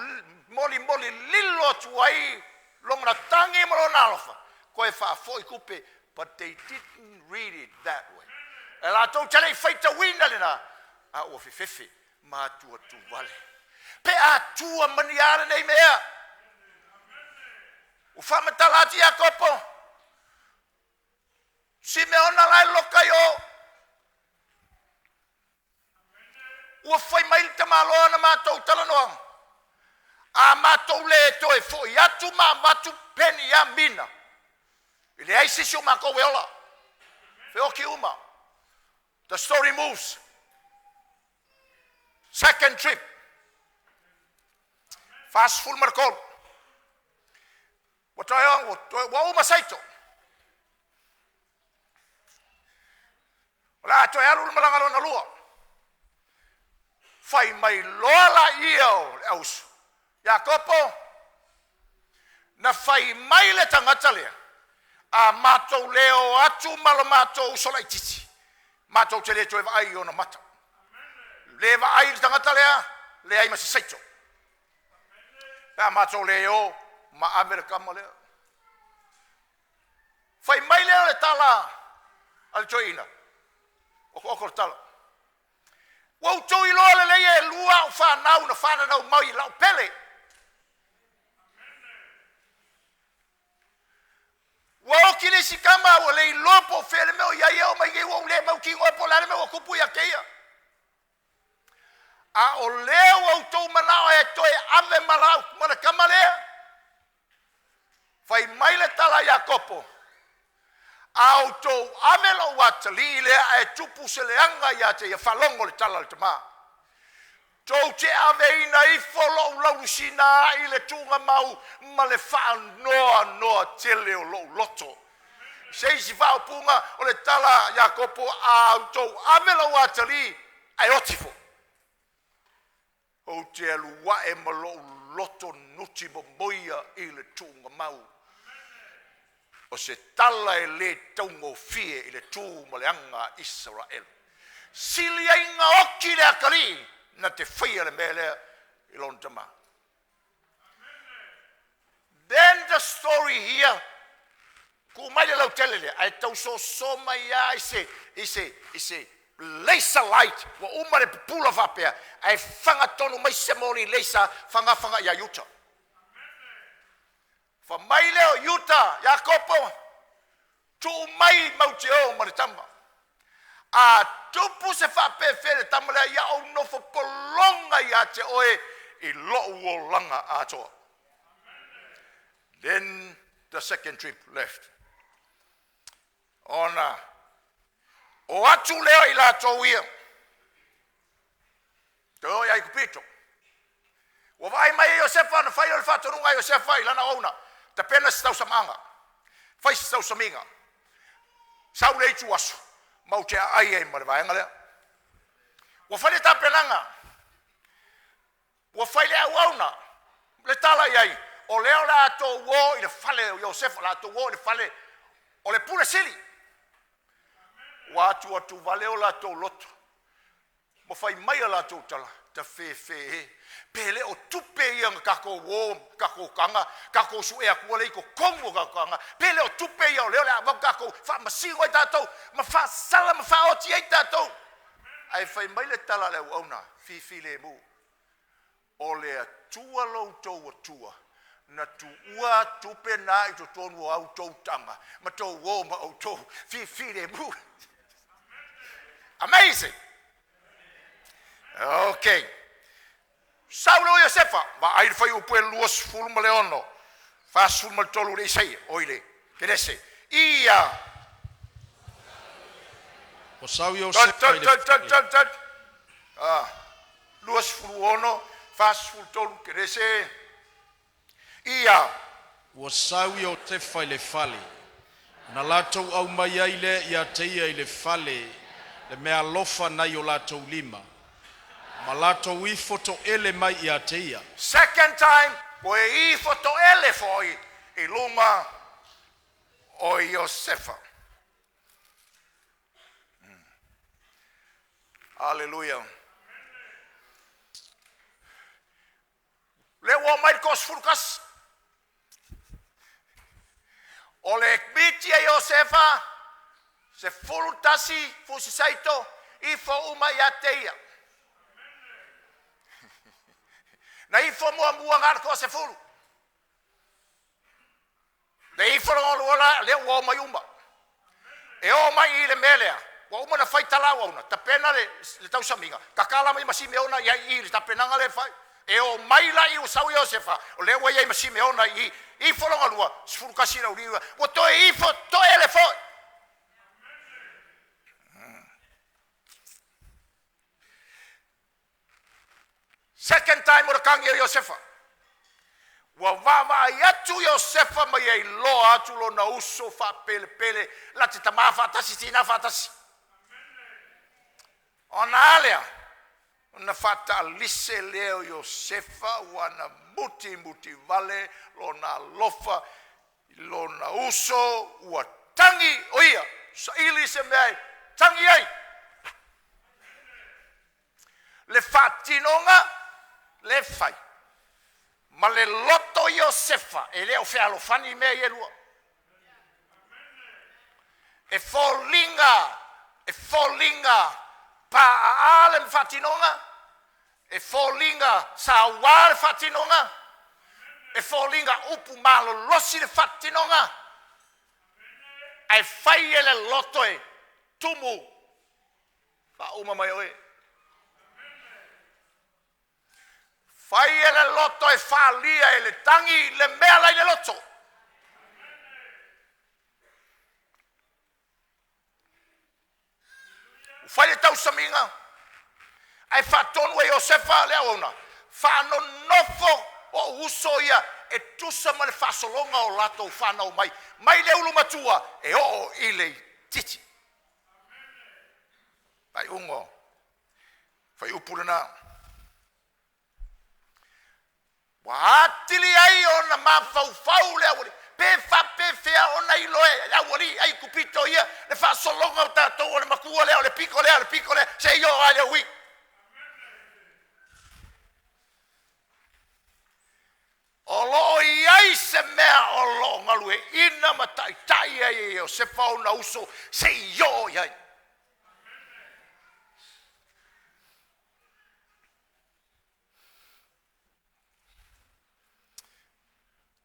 moli moli lilo atu ai lona tagi ma lona alofa, toe faafoi tupe, but they didn't read it that way. E latou te le i faitauina lena, a ua fefefe ma atuatuvale. Pe atua mani a lenei mea. Ua faamatala atu Iakopo, Simeona la e loka i o. Ua fai mai le tamaloa na matou talanoaga. A matou le toe foi atu ma avatu Peniamina, e leai se isi o matou e ola. Feoti uma. The story moves. Second trip. 43. Ua toe ua uma saito. O le a toe alu le malaga lona lua. Fai mai loa laia o le auuso, Iakopo, na fai mai le tagata lea, a matou le o atu ma lo matou uso laitiiti, matou te le toe vaai i ona mata. Le vaai i le tagata lea, leai ma se saito. Pe a matou le o ma ave le tama lea. Fai mai lea o le tala a le toeaina, okooko le tala. Ua outou iloa lelei e lua au fanau na fananau mai i lau pele. Ua oti le isi tama ua le iloa po o fea le mea o i ai e oo mai nei ua ou le mautinoa po o le a le mea ua tupu ia te ia. A o lea ua outou manao e toe ave ma lau ma le tama lea. Fai mai le tala a Iakopo, a outou ave lou atalii lea ae tupu se leaga ia te ia, faalogo le tala a le tamā. Tou te aveina ifo lou laulusina i le tuugamau ma le faanoanoa tele o lou loto. Se isi faaupuga o le tala a Iakopo, a outou ave lou atalii ae oti foi, ou te alu ae ma lou loto nuti momoia i le tuugamau. O se tala e le taugofie i le tu ma le aga a Isaraelu. Sili ai na oti le atalii na te faia le mea lea i lona tama. Then the story here, tuu mai le lautele lea, ae tau soso mai lava i se, i se, i se laser light, ua uma le pupula faapea, ae faga tonu mai se moli laser, faga faga ia Iuta. Fa mai lea o Iuta, Iakopo, tuu mai mau te o ma le tama. A tupu se faapefea le tama lea, ia ou nofo pologa ia te oe i lou olaga atoa. Then the second trip left. Ona o atu lea i latou ia. Toe o i Aikupito. Ua vaai mai e Iosefa na fai o le faatonuga a Iosefa i lana auauna. Tapena se tausamaaga. Fai se tausamiga. Sau le itu aso, mau te aai ai ma le vaega lea. Ua fai le tapenaga, ua fai le auauna, le tala i ai, o lea o le a tou o i le fale o Iosefa, o le a tou o i le fale o le pule sili. Ua atu atu vale o latou loto, ma fai mai a latou tala, ta fefe e, pe le o tupe ia na tatou o, tatou taga, tatou sue atua le i totonu o tatou taga, pe le o tupe ia o lea o le a avatu tatou, faamasino ai tatou, ma faasala ma faaoti ai tatou. Ae fai mai le tala a le auauna, fifi lemu, o le Atua lo outou Atua, na tuua tupe na i totonu o au tou taga, ma tou o ma outou, fifi lemu. Amazing. Okay. Sau lea o Iosefa, vaai le fuaiupu e 26, 43 le Isaia, o i le Kenese. Ia. Ua sau Iosefa i le fale. Tat, tat, tat. 26, 43 Kenese. Ia. Ua sau Iosefa i le fale. Na latou aumai ai lea ia te ia i le fale le meaalofa nai o latou lima. Ma latou ifo toele mai ia te ia. Second time, ua ifo toele foi i luma o Iosefa. Hallelujah. Le ua mai le 11. O le miti a Iosefa, 11 fusi saito, ifo uma ia te ia. Na ifo muamua ngā le 10. Le ifo longa lua lea ua o mai uma. E o mai i le mea lea. Ua uma na fai talau auna. Tapena le tausamiga. Kakala mai ma Simeona ia i le tapenaga le fai. E o mai la i o sau Iosefa. O lea ua iai ma Simeona i ifo longa lua. 11 lau liua. Ua toe ifo toe le foi. Second time o le kangi o Iosefa. Ua vaavaai atu Iosefa mai ai loa atu lona uso faapelepele la te tamā faatasi tina faatasi. Ona a lea, ona faataalise lea o Iosefa ua na mutimuti vale lona alofa i lona uso ua tagi o ia, saili se mea e tagi ai. Le faatinoga le fai ma le loto Iosefa e le o fealofani mea ia e lua. E foliga, e foliga paaa le faatinoga, e foliga sauā le faatinoga, e foliga upu malolosi le faatinoga, ae fai e le loto e tumu faauma mai e oe. Fai e le loto e faalia e le tagi le mea la i le loto. Ua fai le tausamiga ae faatonu e Iosefa le auauna, faanonofo o'u uso ia e tusa ma le faasologa o latou fanau mai mai le ulu matua e oo i le itiiti. Faaiuga o fuaiupu lena. Ua atili ai ona mafaufau le aualii, pe faapefea ona iloa e le aualii Aikupito ia le faasologa o tatou o le matua lea o le pito lea o le pito lea seia oo lava i le ui. O lo o i ai se mea o lo o galueaiina ma taitai ai e Iosefa ona uso seia oo i ai.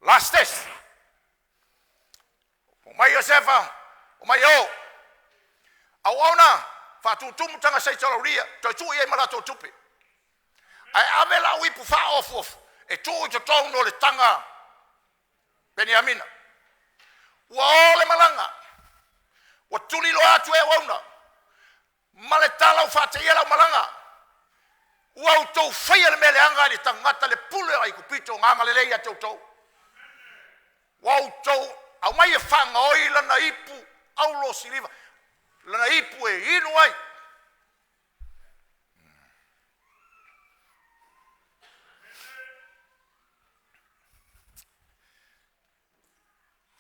Last test. Omai Iosefa, omai e o. Auauna, faatutumu taga saitolaulia, toe tuu i ai ma latou tupe. Ae ave lau ipu faaofuofu e tuu i totonu o le taga Peniamina. Ua o le malaga, ua tuliloa atu e auauna ma le tala ua faateia lau malaga. Ua outou faia le mea leaga i le tagata le pule o Aikupito na agalelei ia te outou. Ua outou aumai e faagaoi lana ipu auro siliva, lana ipu e inu ai.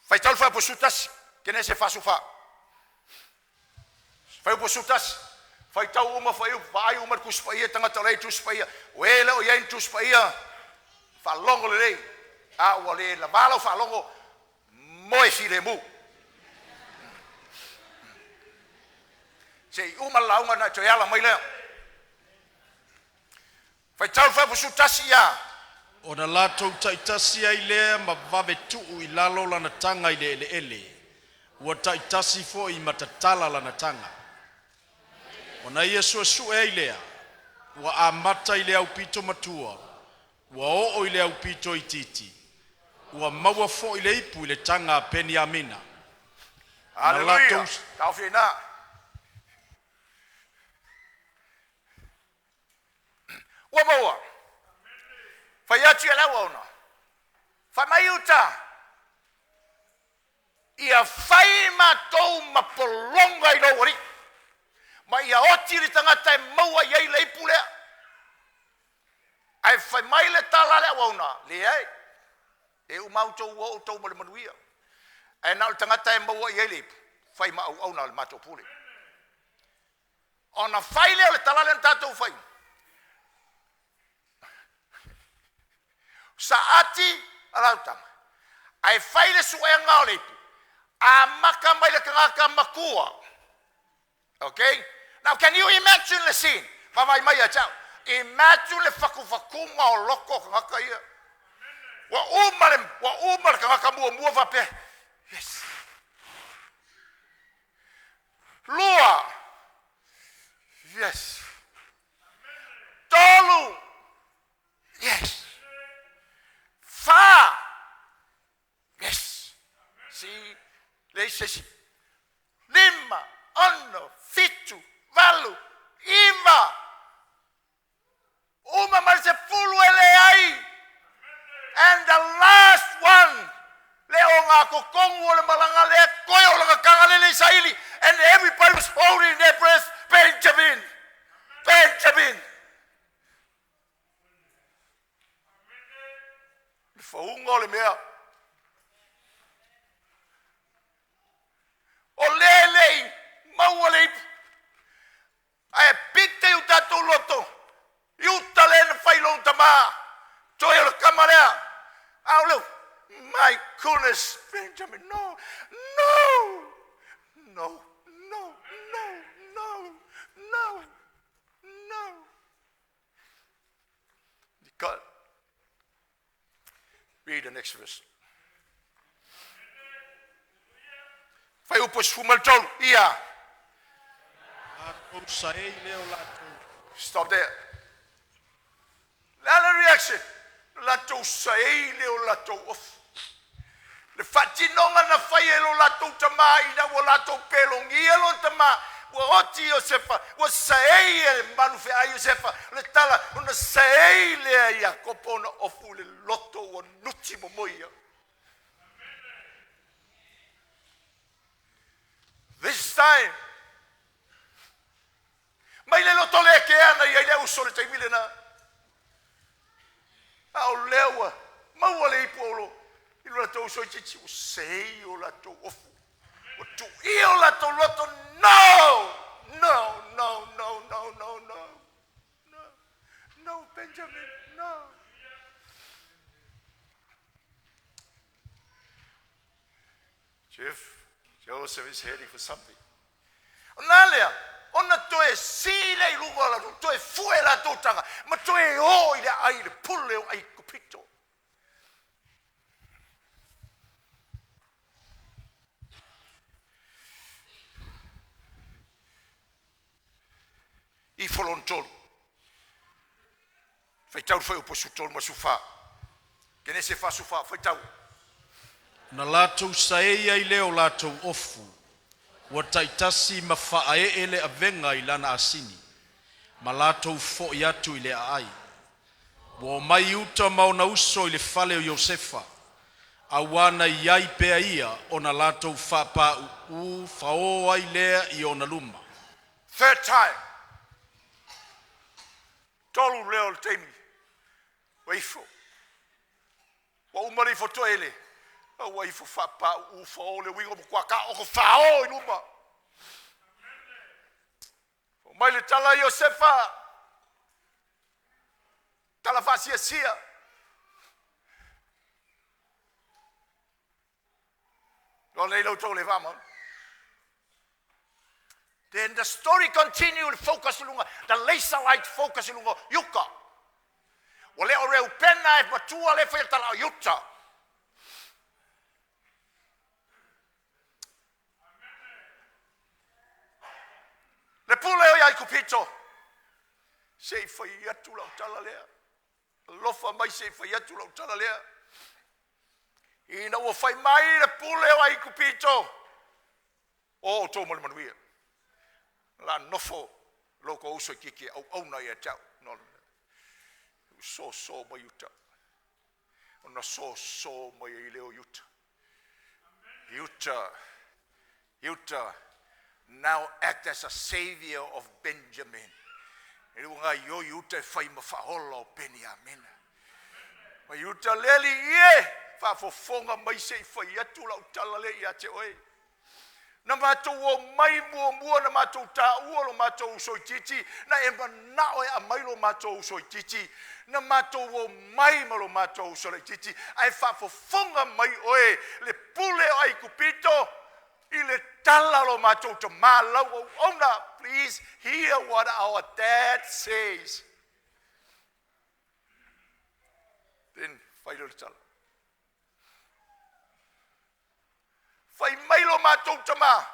Faitau le fuaiupu 11, Kenese 44. Fuaiupu 11, faitau uma fuaiupu, vaai uma le Tusi Paia, tagata o la e i Tusi Paia. O e le o i ai ni Tusi Paia, faalogo lelei, a ua le lavā lau faalogo, moe filemu. Se i uma le lauga ona e toe ala mai lea. Faitau le fuaiupu 11 ia. Ona latou taitasi ai lea ma vave tuu i lalo lana taga i le eleele, ua taitasi foi ma tatala lana taga. Ona ia suesue ai lea, ua amata i le aupito matua, ua oo i le aupito itiiti, ua maua foi le ipu i le taga a Peniamina. Na Aleluia. latou Taofi ai i ina. Ua maua. Fai atu ia le auauna, fai mai uta, ia fai matou ma pologa i lou alii, ma ia oti le tagata e maua i ai le ipu lea. Ae fai mai le tala a le auauna, leai, e uma outou ua oo outou ma le manuia. Ae na o le tagata e maua i ai le ipu, fai ma auauna a le matou pule. Ona fai lea o le tala lea na tatou fai. Saati alautaga, ae fai le suega o le ipu, amata mai le tagata matua. Okay? Now can you imagine the scene? Vaavaai mai ia te au. Imagine le fatufatuga o loto o tagata ia. Ua uma le, ua uma le tagata muamua faapea. Yes. Lua. Yes. Tolu. Yes. Fa. Yes. Si. Leai se isi. Lima, ono, fitu, valu, iva. Uma ma le 10 e leai. And the last one, le o ngā totonu o le malaga lea toe o lana taga lele i saili. And everybody was holding their breath, Benjamin. Benjamin. Le faauga o le mea. O lea e lei maua le ipu. Ae pite i o tatou loto. Iuta le na fai lona tamā. Toe o le kama lea. A o le, my goodness, Benjamin, no, no, no, no, no, no, no, no. God. Read the next verse. Fuaiupu 13. Ia. Latou saei lea o latou Stop there. Le a le reaction. Latou saei lea o latou ofu. Le faatinoga na fai e lo latou tamā ina ua latou pelogia lo tamā. Ua oti Iosefa, ua saei e manu feai Iosefa. Le tala, ona saei lea Iakopo ona ofu le loto ua nuti momoia. This time, mai le loto le ke ana ia i le uso le taimi lena. A o lea ua maua le ipu o lo, i lo latou uso i titi, ua sei o latou ofu. Ua tuia o latou loto, no! No, no, no, no, no, no. No, no, Benjamin, no. Jeff, Joseph is heading for something. O nā lea, ona toe si le i luga o latou, toe fue latou taga, ma toe o i le ai le pule o Aikupito. I folon tolu. Faitau le fuaiupu 13 ma 14. Kenese 44, faitau. Na latou saei ai lea o latou ofu, ua taitasi ma faaee le avega i lana asini, ma latou fo'i atu i le aai. Ua o mai Iuta ma ona uso i le fale o Iosefa, auā na i ai pea ia ona latou faapāuū faō ai lea i ona luma. Third time. Tolu lea o le taimi. Ua ifo. Ua uma le ifo toele. A ua ifo faapāuū faō le uiga o matua ka oko faō i luma. O mai le tala Iosefa. Tala faasiasia. Lo nei lau tau le vama. Then the story continue focus lunga, the laser light focus lunga, Yuka. Ua le o Reupena e matua le fai tala o Yuta. Le pule o Aikupito. Se i fai atu lau tala lea. Alofa mai se i fai atu lau tala lea. Ina ua fai mai le pule o Aikupito. O tō mo le manuia. La nofo loko uso i kiki au au na ia tau. No, so so mai Yuta. Ona so so mai i leo Yuta. Yuta, Yuta now act as a savior of Benjamin. E lunga i o Yuta e whai ma whahola o Benjamin. Ma Yuta leli ie, whaafofonga mai se i whai atu lau tala le ia te oe. Na mātou o mai mua mua na mātou tā ua lo mātou uso i titi, na e manao e a mai lo mātou uso i titi, na mātou o mai ma lo mātou uso i titi, ai whaafofonga mai oe le pule o Aikupito, i le tala lo mātou te mālau o ona. Please hear what our dad says. Then, whai lo le tala. Whai mai lo mātou tama.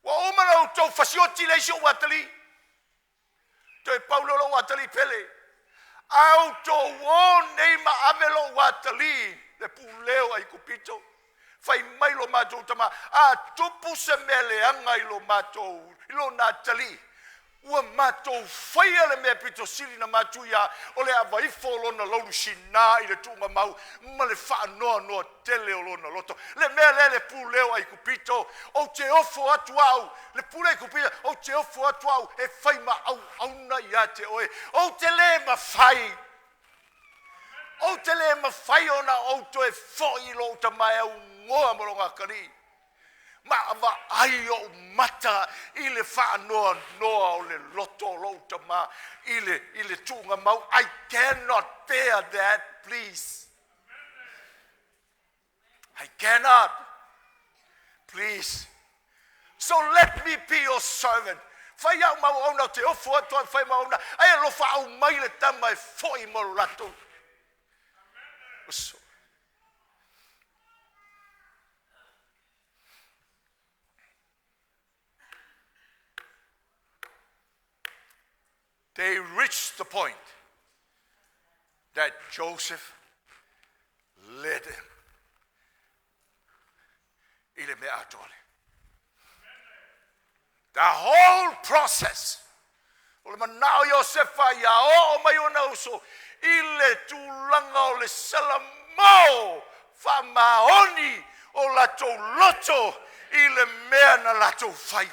Ua uma na tau fasioti le isi o atali. Toe paulo lo atali pele. Au tō o nei ma ave lo atali. Le puleo Aikupito. Whai mai lo mātou tama. A tupu se mele anga i lo mātou. I lo nā tali. Ua matou faia le mea pito sili na matuia o le ava ifo o lona laulusina i le tuugamau ma le faanoanoa tele o lona loto. Le mea lea le pule o Aikupito, ou te ofo atu au, le pule Aikupito, ou te ofo atu au e fai ma auauna ia te oe. Ou te le mafai. Ou te le mafai ona ou toe foi i lou tama e augoa ma lona atalii. Ma vaai ou mata i le faanoanoa o le loto o lou tama i le tuugamau. I cannot bear that, please. I cannot. Please. So let me be your servant. Fai au ma auauna, te ofo atu au fai ma auauna. Ai alofa aumai le tama e foi mo lo latou. So, they reached the point that Joseph led them i le mea atoa le. The whole process. O le manao Iosefa ia oo mai ona uso i le tulaga o le salamō faamaoni o latou loto i le mea na latou fai.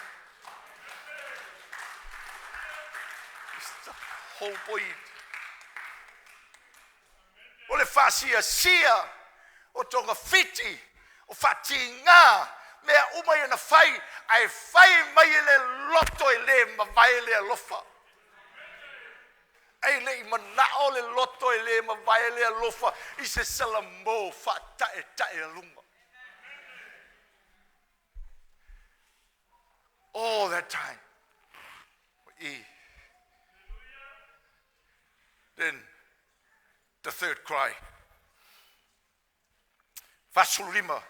It's the whole point. O le faasiasia o togafiti o faatiga mea uma ia na fai ae fai mai e le loto e le mavae le alofa. Ai le i manao le loto e le mavae le alofa i se salamō faataetaealuga. All that time. E. Then the third cry. 45.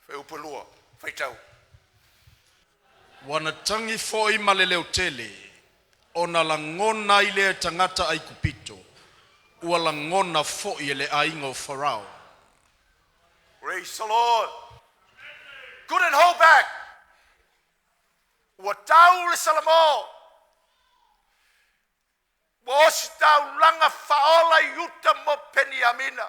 Fuaiupu 2. Faitau. Ua na tagi foi ma le leotele, ona lagona ai lea e tagata Aikupito, ua lagona foi e le aiga o Farao. Praise the Lord. Couldn't hold back. Ua tau le salamō. Ua osi taulaga faaola i uta mo Peniamina.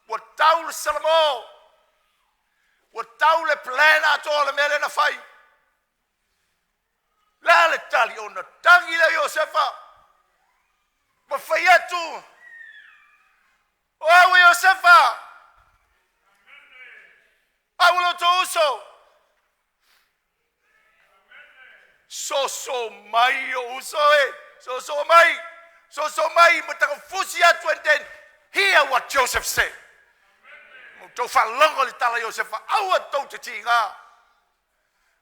Ua tau le salamō. Ua tau le plan atoa le mea lea na fai. La le tali ona tagi le Iosefa. Ma fai atu. O au e Iosefa. Au lo tou uso. Soso mai o uso e. Soso mai. Soso mai ma tagafusi atu and then hear what Joseph said. Mo tou faalogo le tala Iosefa, aua tou te tiga.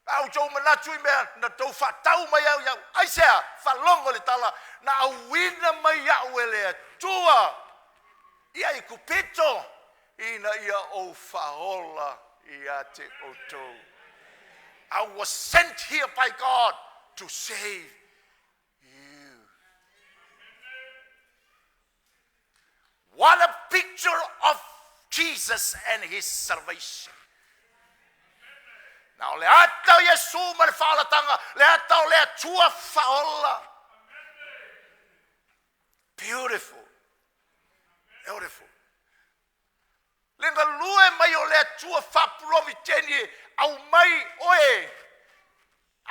Au tou manatu i mea na tou faatau mai au iau. Ai sea, faalogo le tala, na auina mai au e le Atua. Ia Aikupito, ina ia ou faaola ia te outou. I was sent here by God to save you. What a picture of Jesus and his salvation. Na o le ata o Iesu ma le faaolataga, le ata o le Atua faaola. Beautiful. Beautiful. Le galue mai o le Atua faapuloviteni aumai oe.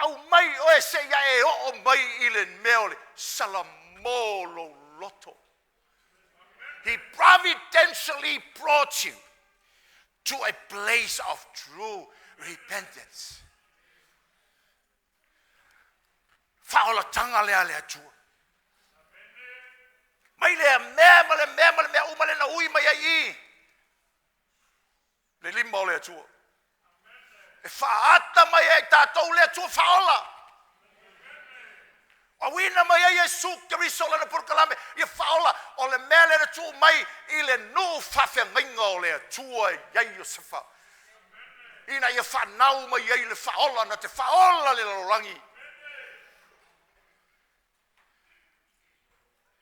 Aumai oe se ia e oo mai i le mea o le salamō lou loto. He providentially brought you to a place of true repentance. Faaolataga lea le Atua. Mai lea mea ma le mea ma le mea uma le na ui mai ai i. Le lima o le Atua. E faaata mai ai tatou le Atua faaola. Auina mai ai Iesu Keriso lana polokalame ia faaola o le mea lea na tuu mai i le nuu faafeagaiga o le Atua i ai Iosefa. Ina ia whanau mai ai le faaola na te faaola le lalolagi.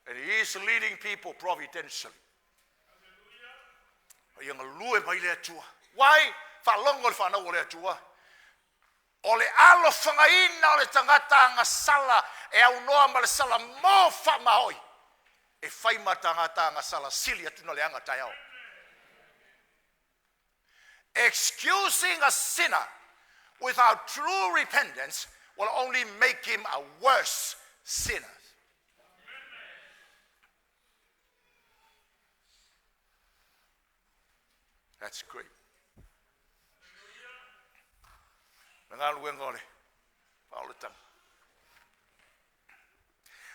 And he is leading people providentially. Ia galue mai le Atua. Why? Faalogo le whanau o le Atua. O le alofagaina o le tagata agasala e aunoa ma le salamo faamaoi e fai ma tagata agasala sili atu na leaga taeao. Excusing a sinner without true repentance will only make him a worse sinner. That's great. Le galuega o le faaolataga.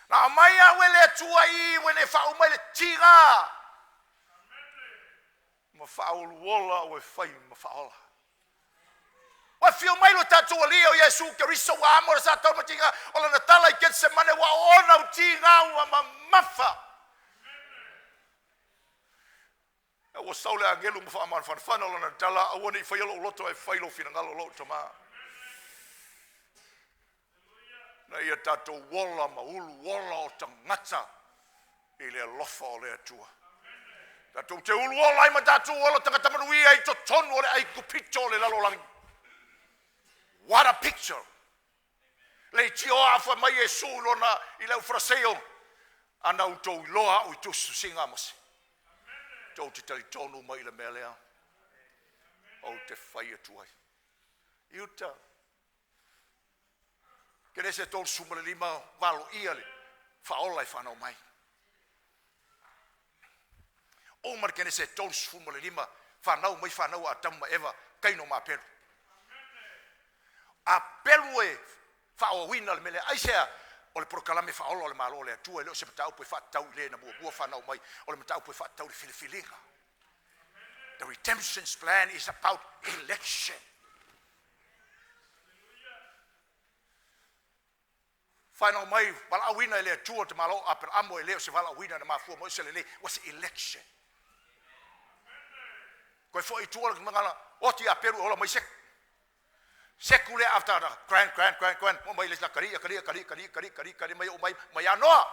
Na aumai au e le Atua i ua faauma i le tiga ma faauluola au e fai ma faaola. Ua afio mai lo tatou Alii o Iesu Keriso ua amo le sa taumatiga o lana tala i Ketsemane ua ona u tiga ua mamafa. Ua sau le agelu ma faamanafanafana o lana tala aua nei faia lou loto e fai lou finagalo lou tamā. Na ia tatou ola ma ulu ola o tagata i le alofa o le Atua. Tatou te ulu ola ai ma tatou ola tagata manuia i totonu o le Aikupito o le lalolagi. What a picture! Le itio afa mai Iesu lona i le aufaraseio ana outou iloa au i tusitusiga a Mose. Tou te talitonu mai i le mea lea ou te fai atu ai. I uta. Kenese 35 valoia le faaola e fanau mai. O ma le Kenese 35 fanau mai fanau a Atamu ma Eva Kaino ma Apelu. Apelu e faaoina le mele aisea o le polokalame faaola o le Malo o le Atua e le o se mataupu e faatatau i le na muamua fanau mai o le mataupu e faatatau i le filifiliga. The redemption's plan is about election. Whanau mai valaauina e le Atua te malo Aperamo e le o se valaauina na mafua mai se lelei was election. Koe foi i tua le mangala oti Aperu e ola mai seku. Seku le after the grand grand grand grand mo mai le la kari kari kari kari kari kari kari mai o mai mai anoa.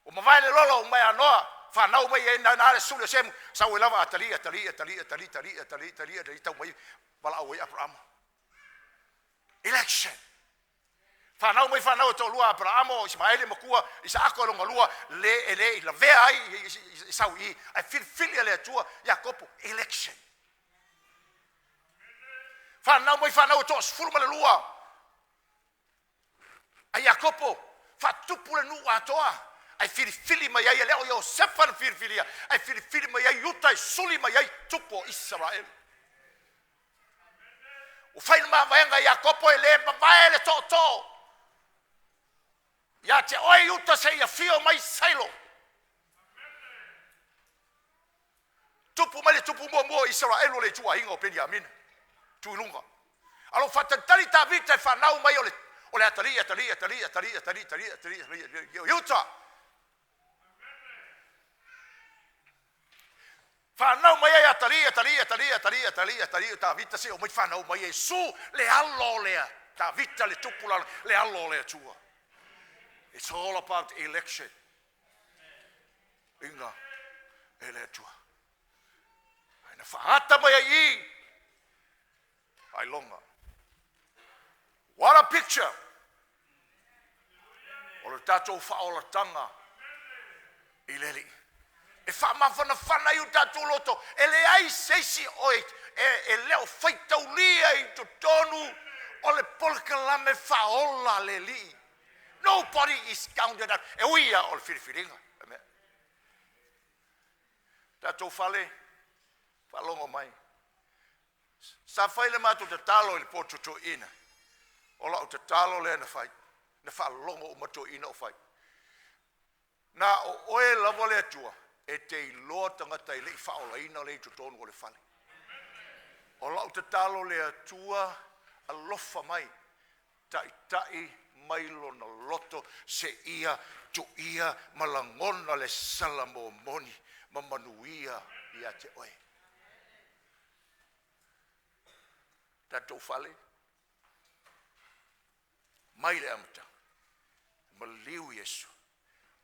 O mavae le lolo o mai anoa whanau mai e na na le suli o semu sau e lava atali atali atali atali atali atali atali atali tau mai valaau ai Aperamo. Election. Whanau mai whanau e tōlua Aperamo, Ismaele makua, Isaako e longa lua, le e le i lavea ai i sau i, ai filifili a le Atua, Iakopo, election. Whanau mai whanau e toa 12, a Iakopo, whatupu le nuu atoa, ai filifili mai ai e leo Iosefa na filifilia, ai filifili mai ai Iuta e suli mai ai tupu o Israel. O whai mavaenga Iakopo e le mavae le toto. Ia te oe Iuta se ia fio mai Sailo. Tupu mai le tupu mua mua Israel o le ituaiga o Peniamina. Tuilunga. Alo whatatali Tavita e whanau mai o le atali, atali, atali, atali, atali, atali, atali, atali, Iuta. Whanau mai ai atali, atali, atali, atali, atali, atali, Tavita se o mai whanau mai e su le alo lea. Tavita le tupula le alo lea tua. It's all about election. Inga e le tua. Aina whaata mai ai i. Ai longa. What a picture. O le tātou whaolatanga i leli. E whaamawhanawhana i o tātou loto. E le ai seisi oe e leo whaitaulia i totonu o le polokalame whaola le li. Nobody is counted out. E uia o le filifilinga. Amen. Tātou whale, whalongo mai. Sa whai le mātou tatalo i le pōtutu ina. O lau tatalo lea na whai. Na whalongo o matou ina o whai. Na o oe lava le Atua, e te iloa tangata i lei whaolaina le i totonu o le fale. O lau tatalo le Atua, alofa mai, taitai mai lona loto, se ia, tu ia, malangona le sala mo moni, ma manuia ia te oe. Tātou fale, mai le amata, ma liu Iesu,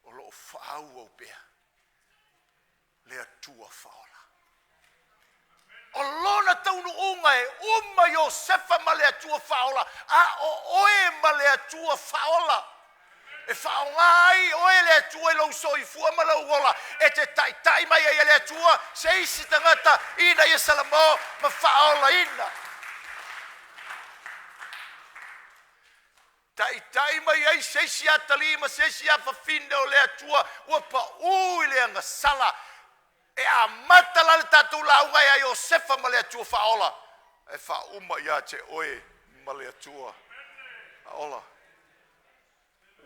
o loo whaau au pea, le Atua whaola. O lona taunuuga e uma Iosefa ma le Atua faaola, a o oe ma le Atua faaola. E faaaoga ai oe le Atua i lou soifua ma lou ola, e te taitai mai ai e le Atua se isi tagata ina ia salamo ma faaolaina. Taitai mai ai se isi atalii ma se isi afafine o le Atua ua pau i le agasala. E amata la le tatou lauga ia Iosefa ma le Atua faaola, ae faauma ia te oe ma le Atua faaola.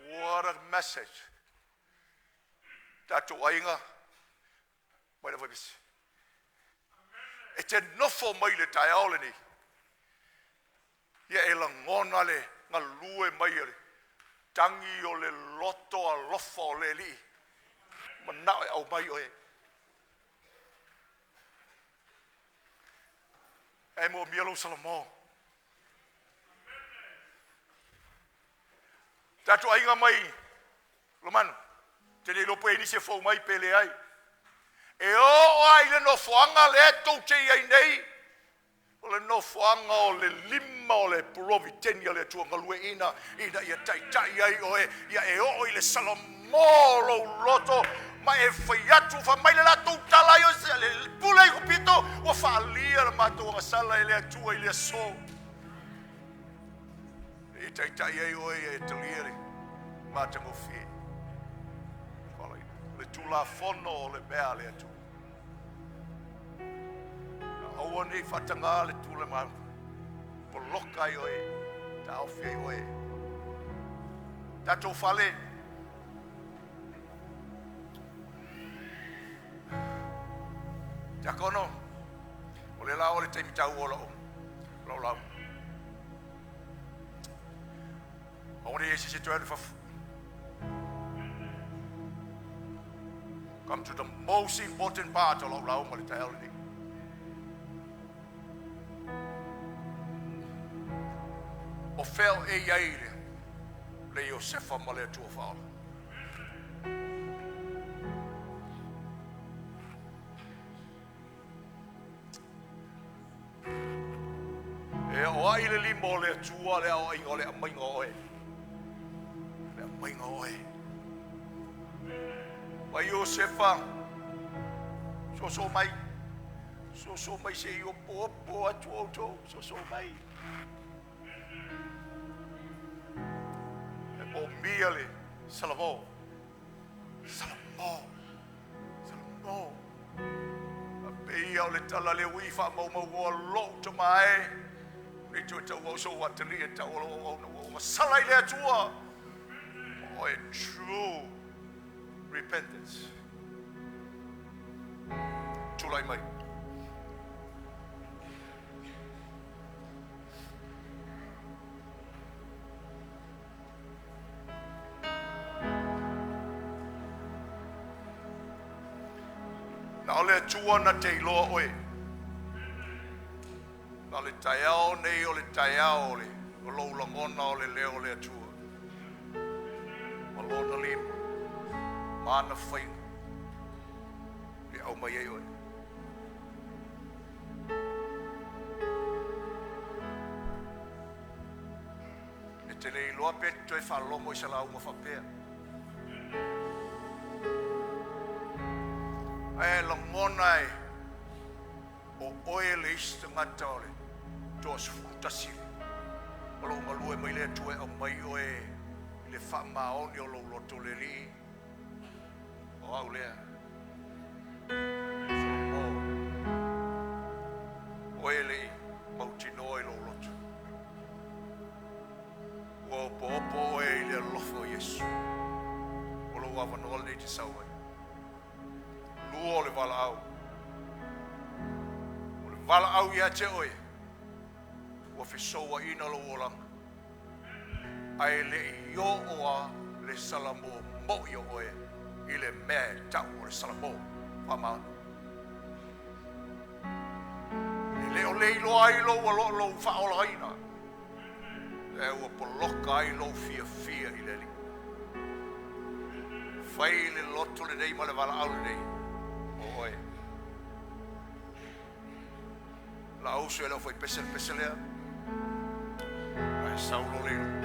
What a message. Tatou aiga, mai le vaivisi. E te nofo mai le taeao lenei, ia e lagona le galue mai o le tagi o le loto alofa o le Alii, manao e aumai oe. E moomia lou salamo. Tatou aiga mai Lomano, ou te le iloa po o i ai nisi e fou mai pe leai. E oo lava i le nofoaga lea tou te i ai nei, o le nofoaga o le lima o le puloviteni a le Atua galueaiina ina ia taitai ai oe, ia e oo i le salamo o lou loto ma e fai atu, fai mai le latou tala ai o se le pule i kupito, ua faalia le matou agasala e le Atua i le aso. E taitai ai oe e talia le matagofie. Le Tulafono o le mea a le Atua. Aua ne i faataga le tulaga poloka ai oe, taofi ai oe. Tatou fale, Tiakono, o le la o le taimi taua o lau lauga. Aua ne i i ai se isi e toe alu i fafo. Come to the most important part o lau lauga le taeao lenei. O fea o e i ai le Iosefa ma le Atua faaola? E oo ai le lima o le Atua le aoaiga o le aumaiga o oe. Le aumaiga o oe. Mai Iosefa, soso mai, soso mai se i opoopo atu outou, soso mai. E moomia le salamo, salamo, salamo. A pei o le tala le ui faamaumau lou tamae, le toe tau au so atali e tau o au na ua masala i le Atua. O e true repentance. Tulai mai. Na o le Atua na te iloa oe. Na o le taeao nei o le taeao o le o lou lagona o le leo o le Atua. Ma lona lima, ma ana faiga, e au mai ai oe. E te le iloa pe toe faalogo i sa lauga faapea. Ae lagona e o oe le isi tagata o le 11 o lou galue mai le Atua e aumai oe i le faamaoni o lou loto le Alii. O au lea. Solomo. Oe le i mautinoa i lou loto. Ua opoopo oe i le alofa o Iesu. O lou avanoa lenei te sau ai. Lua o le valaau. O le valaau ia te oe, ua fesouaina lou olaga. Ae le i oo a le salamo moi o oe i le mea e tau o le salamo. Faamaoni. E le o le iloa ai lou alo lou faaolaina. E ua poloka ai lou fiafia i le Alii. Fai le loto lenei ma le valaau lenei o oe. La uso e le fai pese pese lea. Ai saulo le.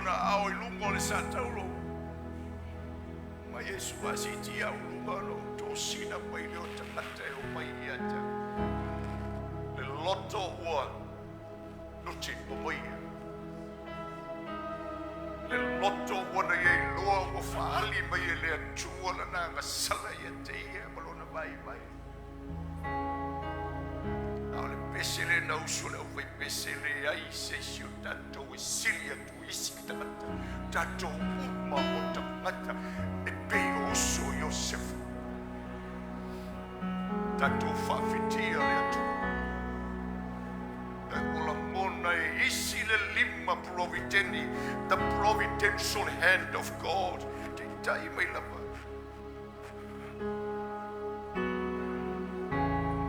lona aao i luga o le sa taulo. Ma Iesu a siitia au luga ona ou tosina mai lea o tagata e omai ia te au. Le loto ua nuti momoia. Le loto ua na ia iloa ua faaali mai e le Atua lana agasala ia te ia ma lona vaivai. A o le pese lea na usu a le aufaipese, e leai se isi o tatou e sili atu i isi tagata. Tatou uma o tagata e pei o uso o Iosefa. Tatou faafitia le Atua. E o lagona e isi le lima provideni, the providential hand of God. Taitai mai lava.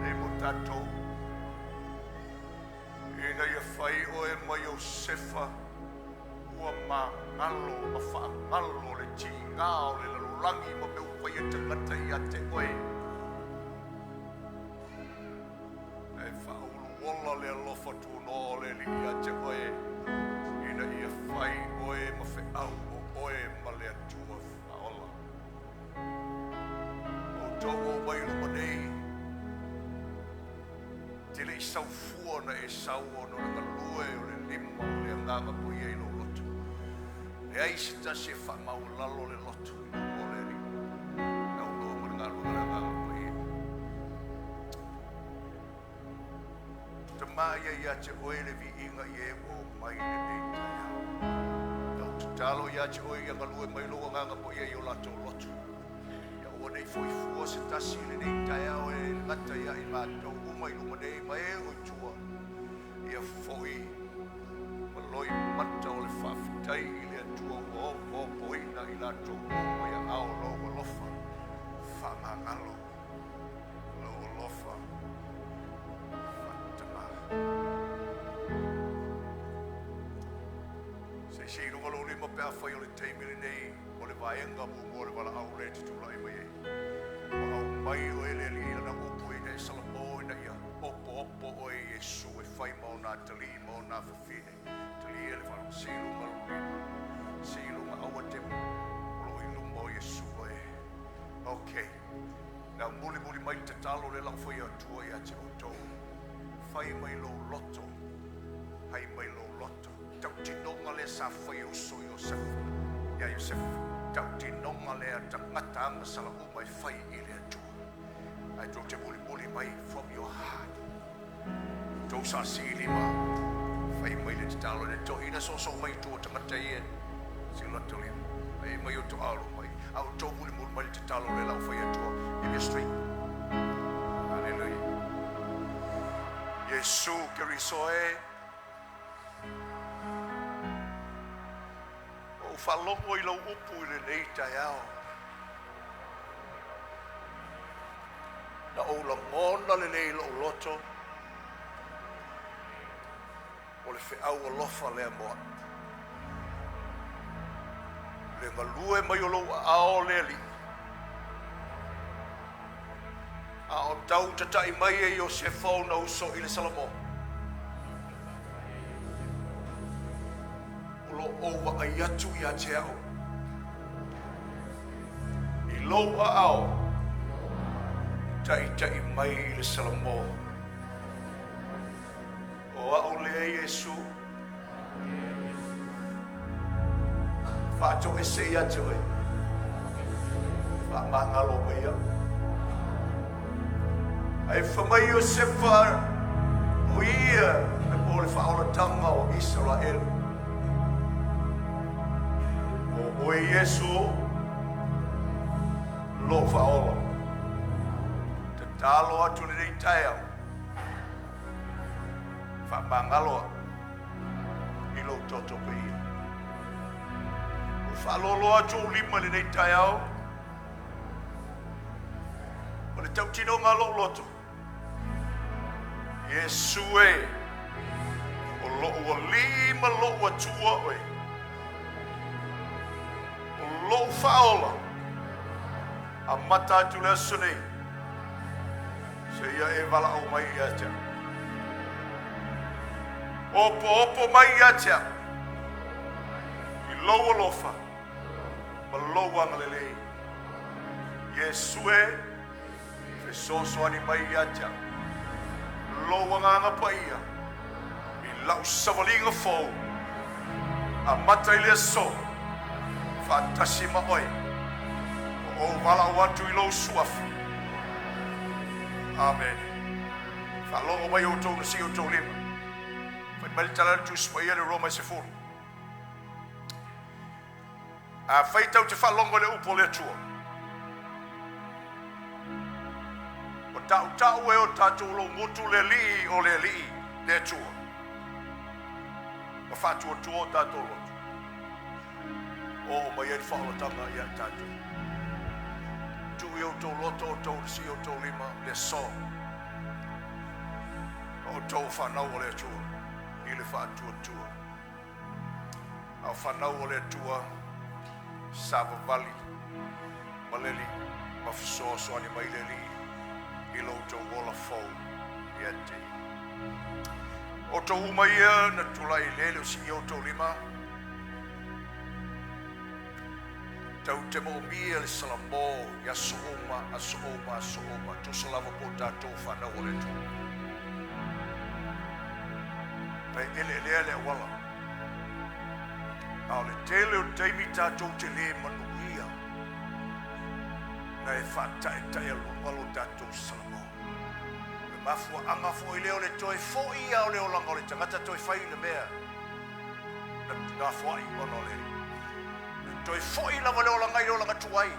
E mo tatou. Ina ia fai oe ma Iosefa ua magalo ma faagalo le tiga o le lalolagi ma mea ua faia tagata ia te oe. E faauluola le alofa tunoa o le Alii ia te oe, ina ia fai oe ma feau o oe ma le Atua faaola. Outou o mai luma nei, te le i saufua na e sau ona o le galue o le lima o le agaga paia i lou loto. Leai se tasi e faamaualalo le loto i luma o le Alii. Nauloa ma le galuega le agaga paia. Tama ia ia te oe le viiga i e ua omai lenei taeao. Na ou tatalo ia te oe ia galue mai lou agaga paia i o latou loto. Ia aua nei foi fua se tasi i lenei taeao e gata ia i matou uma i luma nei ma e o i tua. Ia foi ma loi mata o le faafetai i le Atua ua opoopoina i latou uma ia ao lou alofa faamagalo, lou alofa faatama. Se i sii i luga lou lima pe afai o le taimi lenei o le vaega muamua o le valaau lea e te tulai mai ai. Ua aumai oe le Alii i lana upu ina e salamo ina ia opoopo oe i Iesu e fai ma ona atalii ma ona afafine. Talia le valaau, sii i luga lou lima. Sii i luga, aua te o loo i luma o Iesu oe. Ok. Na mulimuli mai le tatalo le lau fai atua ia te outou. Fai mai lou loto. Fai mai lou loto. Tautinoga lea sa fai e uso Iosefa. Ia Iosefa. Tautinoga lea tagata agasala uma e fai i le Atua. Ae tou te mulimuli mai from your heart. Tou sa sili ma fai mai le tatalo le toeaina soosoo mai i tua tagata ia si o latou lima. Ai mai o to alo mai. A o tou mulimuli mai le tatalo le lau fai atua. Give me a straight. Hallelujah. Iesu Keriso e. Ua ou faalogo i lau upu i lenei taeao. Na ou lagona lelei i lou loto o le feau alofa lea mo au. Le galue mai o lou aao le Alii. A o tau tatai mai e Iosefa ona uso i le Salamo. O lo o ou vaai atu ia te au i lou aao taitai mai i le Salamo. O au lea Iesu, faatoese ia te oe, faamagalo mai au. Ae fai mai Iosefa o ia le po le faaolataga o Isaraelu. O oe Iesu lou faaola. Tatalo atu lenei taeao, faamagalo au i lou toto paia. Ua faaloaloa atu ou lima lenei taeao o le tautinoga a lou loto. Iesu e, o lou alii ma lou Atua oe. O lou faaola, amata atu le aso nei, seia e valaau mai ia te au. Opoopo mai ia te au i I lou alofa ma lou agalelei. Iesu e, fesoasoani mai ia te au. Lou agaga paia i lau savaliga fou. Amata i le aso, faatasi ma oe. Ua ou valaau atu i lou suafa. Amene. Faalogo mai outou na sii outou lima. Fai mai le tala a le Tusi Paia i le Roma e 10. Afai tatou te faalogo i le upu o le Atua, ua tautau e o tatou logotu le Alii o le Alii le Atua, ma faatuatua o tatou loto, oo mai ai le faaolataga ia i tatou. Tuu i outou loto outou na sii outou lima le aso, o outou fanau o le Atua i le faatuatua. A o fanau o le Atua, savavali maleli ma fesoasoani mai le Alii i lo outou ola fou ia te ia. Outou uma ia na tulai lele o sii outou lima, tatou te moomia le salamo i aso uma, aso uma, aso uma, tusa lava po o tatou fanau o le Atua. Na e eleelea le auala. A o le tele o taimi tatou te le manuia, na e faataetaealuga lo tatou salamo. Le mafuaaga foi lea o le toe foi ia o le olaga o le tagata toe fai le mea na nafoai ona o le toe foi lava le olaga i le olaga tuai.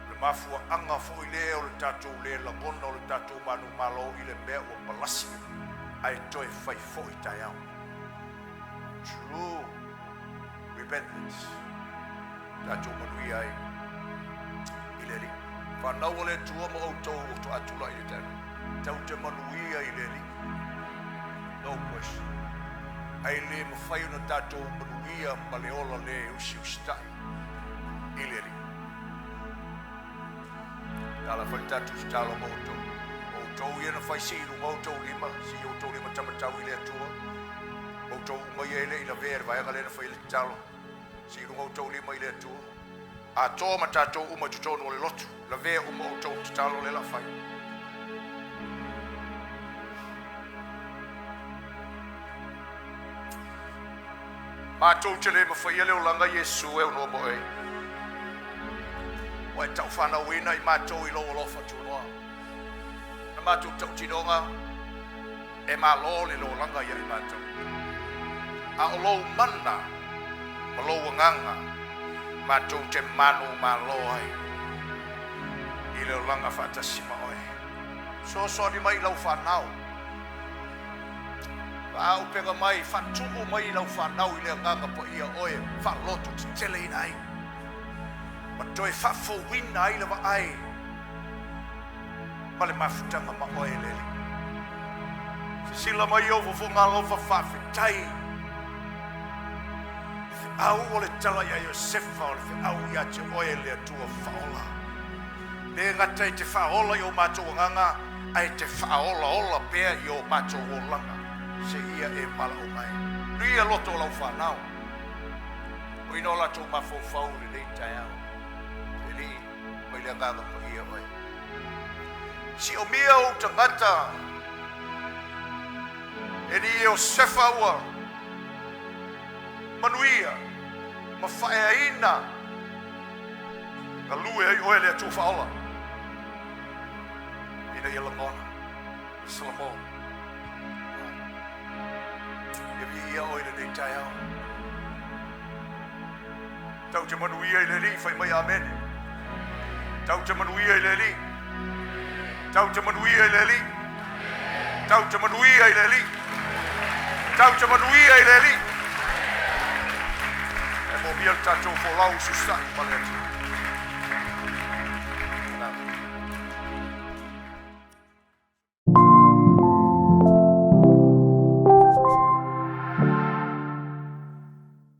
Le mafuaaga foi lea o le tatou le lagona o le tatou manumalo i le mea ua palasi ae toe fai foi taeao. True repentance. Tatou manuia ai i le Alii. Fanau o le Atua ma outou o toatulai le taeao. Tatou te manuia i le Alii. No question. Ai le mafai ona tatou manuia ma le ola le usiusitai i le Alii. Tala foi tatou tatalo ma outou. Outou ia na fai sii i luga outou lima, sii outou lima tamatau i le Atua. Outou uma ia e le i lavea le vaega lea na fai le tatalo. Sii i luga outou lima i le Atua. Atoa ma tatou uma i totonu o le lotu. Lavea uma outou tatalo le la fai. Matou te le mafaia le olaga Iesu e ono moe. Ua e taufanauina i matou i lou alofa tunoa. Na matou tautinoga e malo le lolaga ia i matou. A o lou mana ma lou agaga matou te manu malo ai i le olaga faatasi ma oe. Soasoani mai i lau whanau. Faaupega mai, faatumu mai i lau whanau i le agaga paia oe, faaloto tetele ina ai. Ma toe faafouina ai le vaai ma le mafutaga ma oe le Alii. Sisila mai ou fofoga alofa faafetai. Le feau o le tala ia Iosefa o le feau ia te oe le Atua faaola. Le gata i te faaola i o matou agaga, ae te faaolaola pea i o matou olaga. Se ia e valaau mai. Lia loto o lau whanau. O ina o latou mafaufau lenei taeao. Le Alii mai le agaga paia oe. Si o mia ou tagata e ni Iosefa ua manuia ma faeaina galue ai oe le Atua faaola ina ia lagona le salamo. Ia viia oe lenei taeao. Tau te manuia i le Alii, fai mai amene. Tau te manuia i le Alii. Tau te manuia i le Alii. Tau te manuia i le Alii. Tau te manuia i le Alii. E mo mia le tatou folau usiusitai ma le Atua.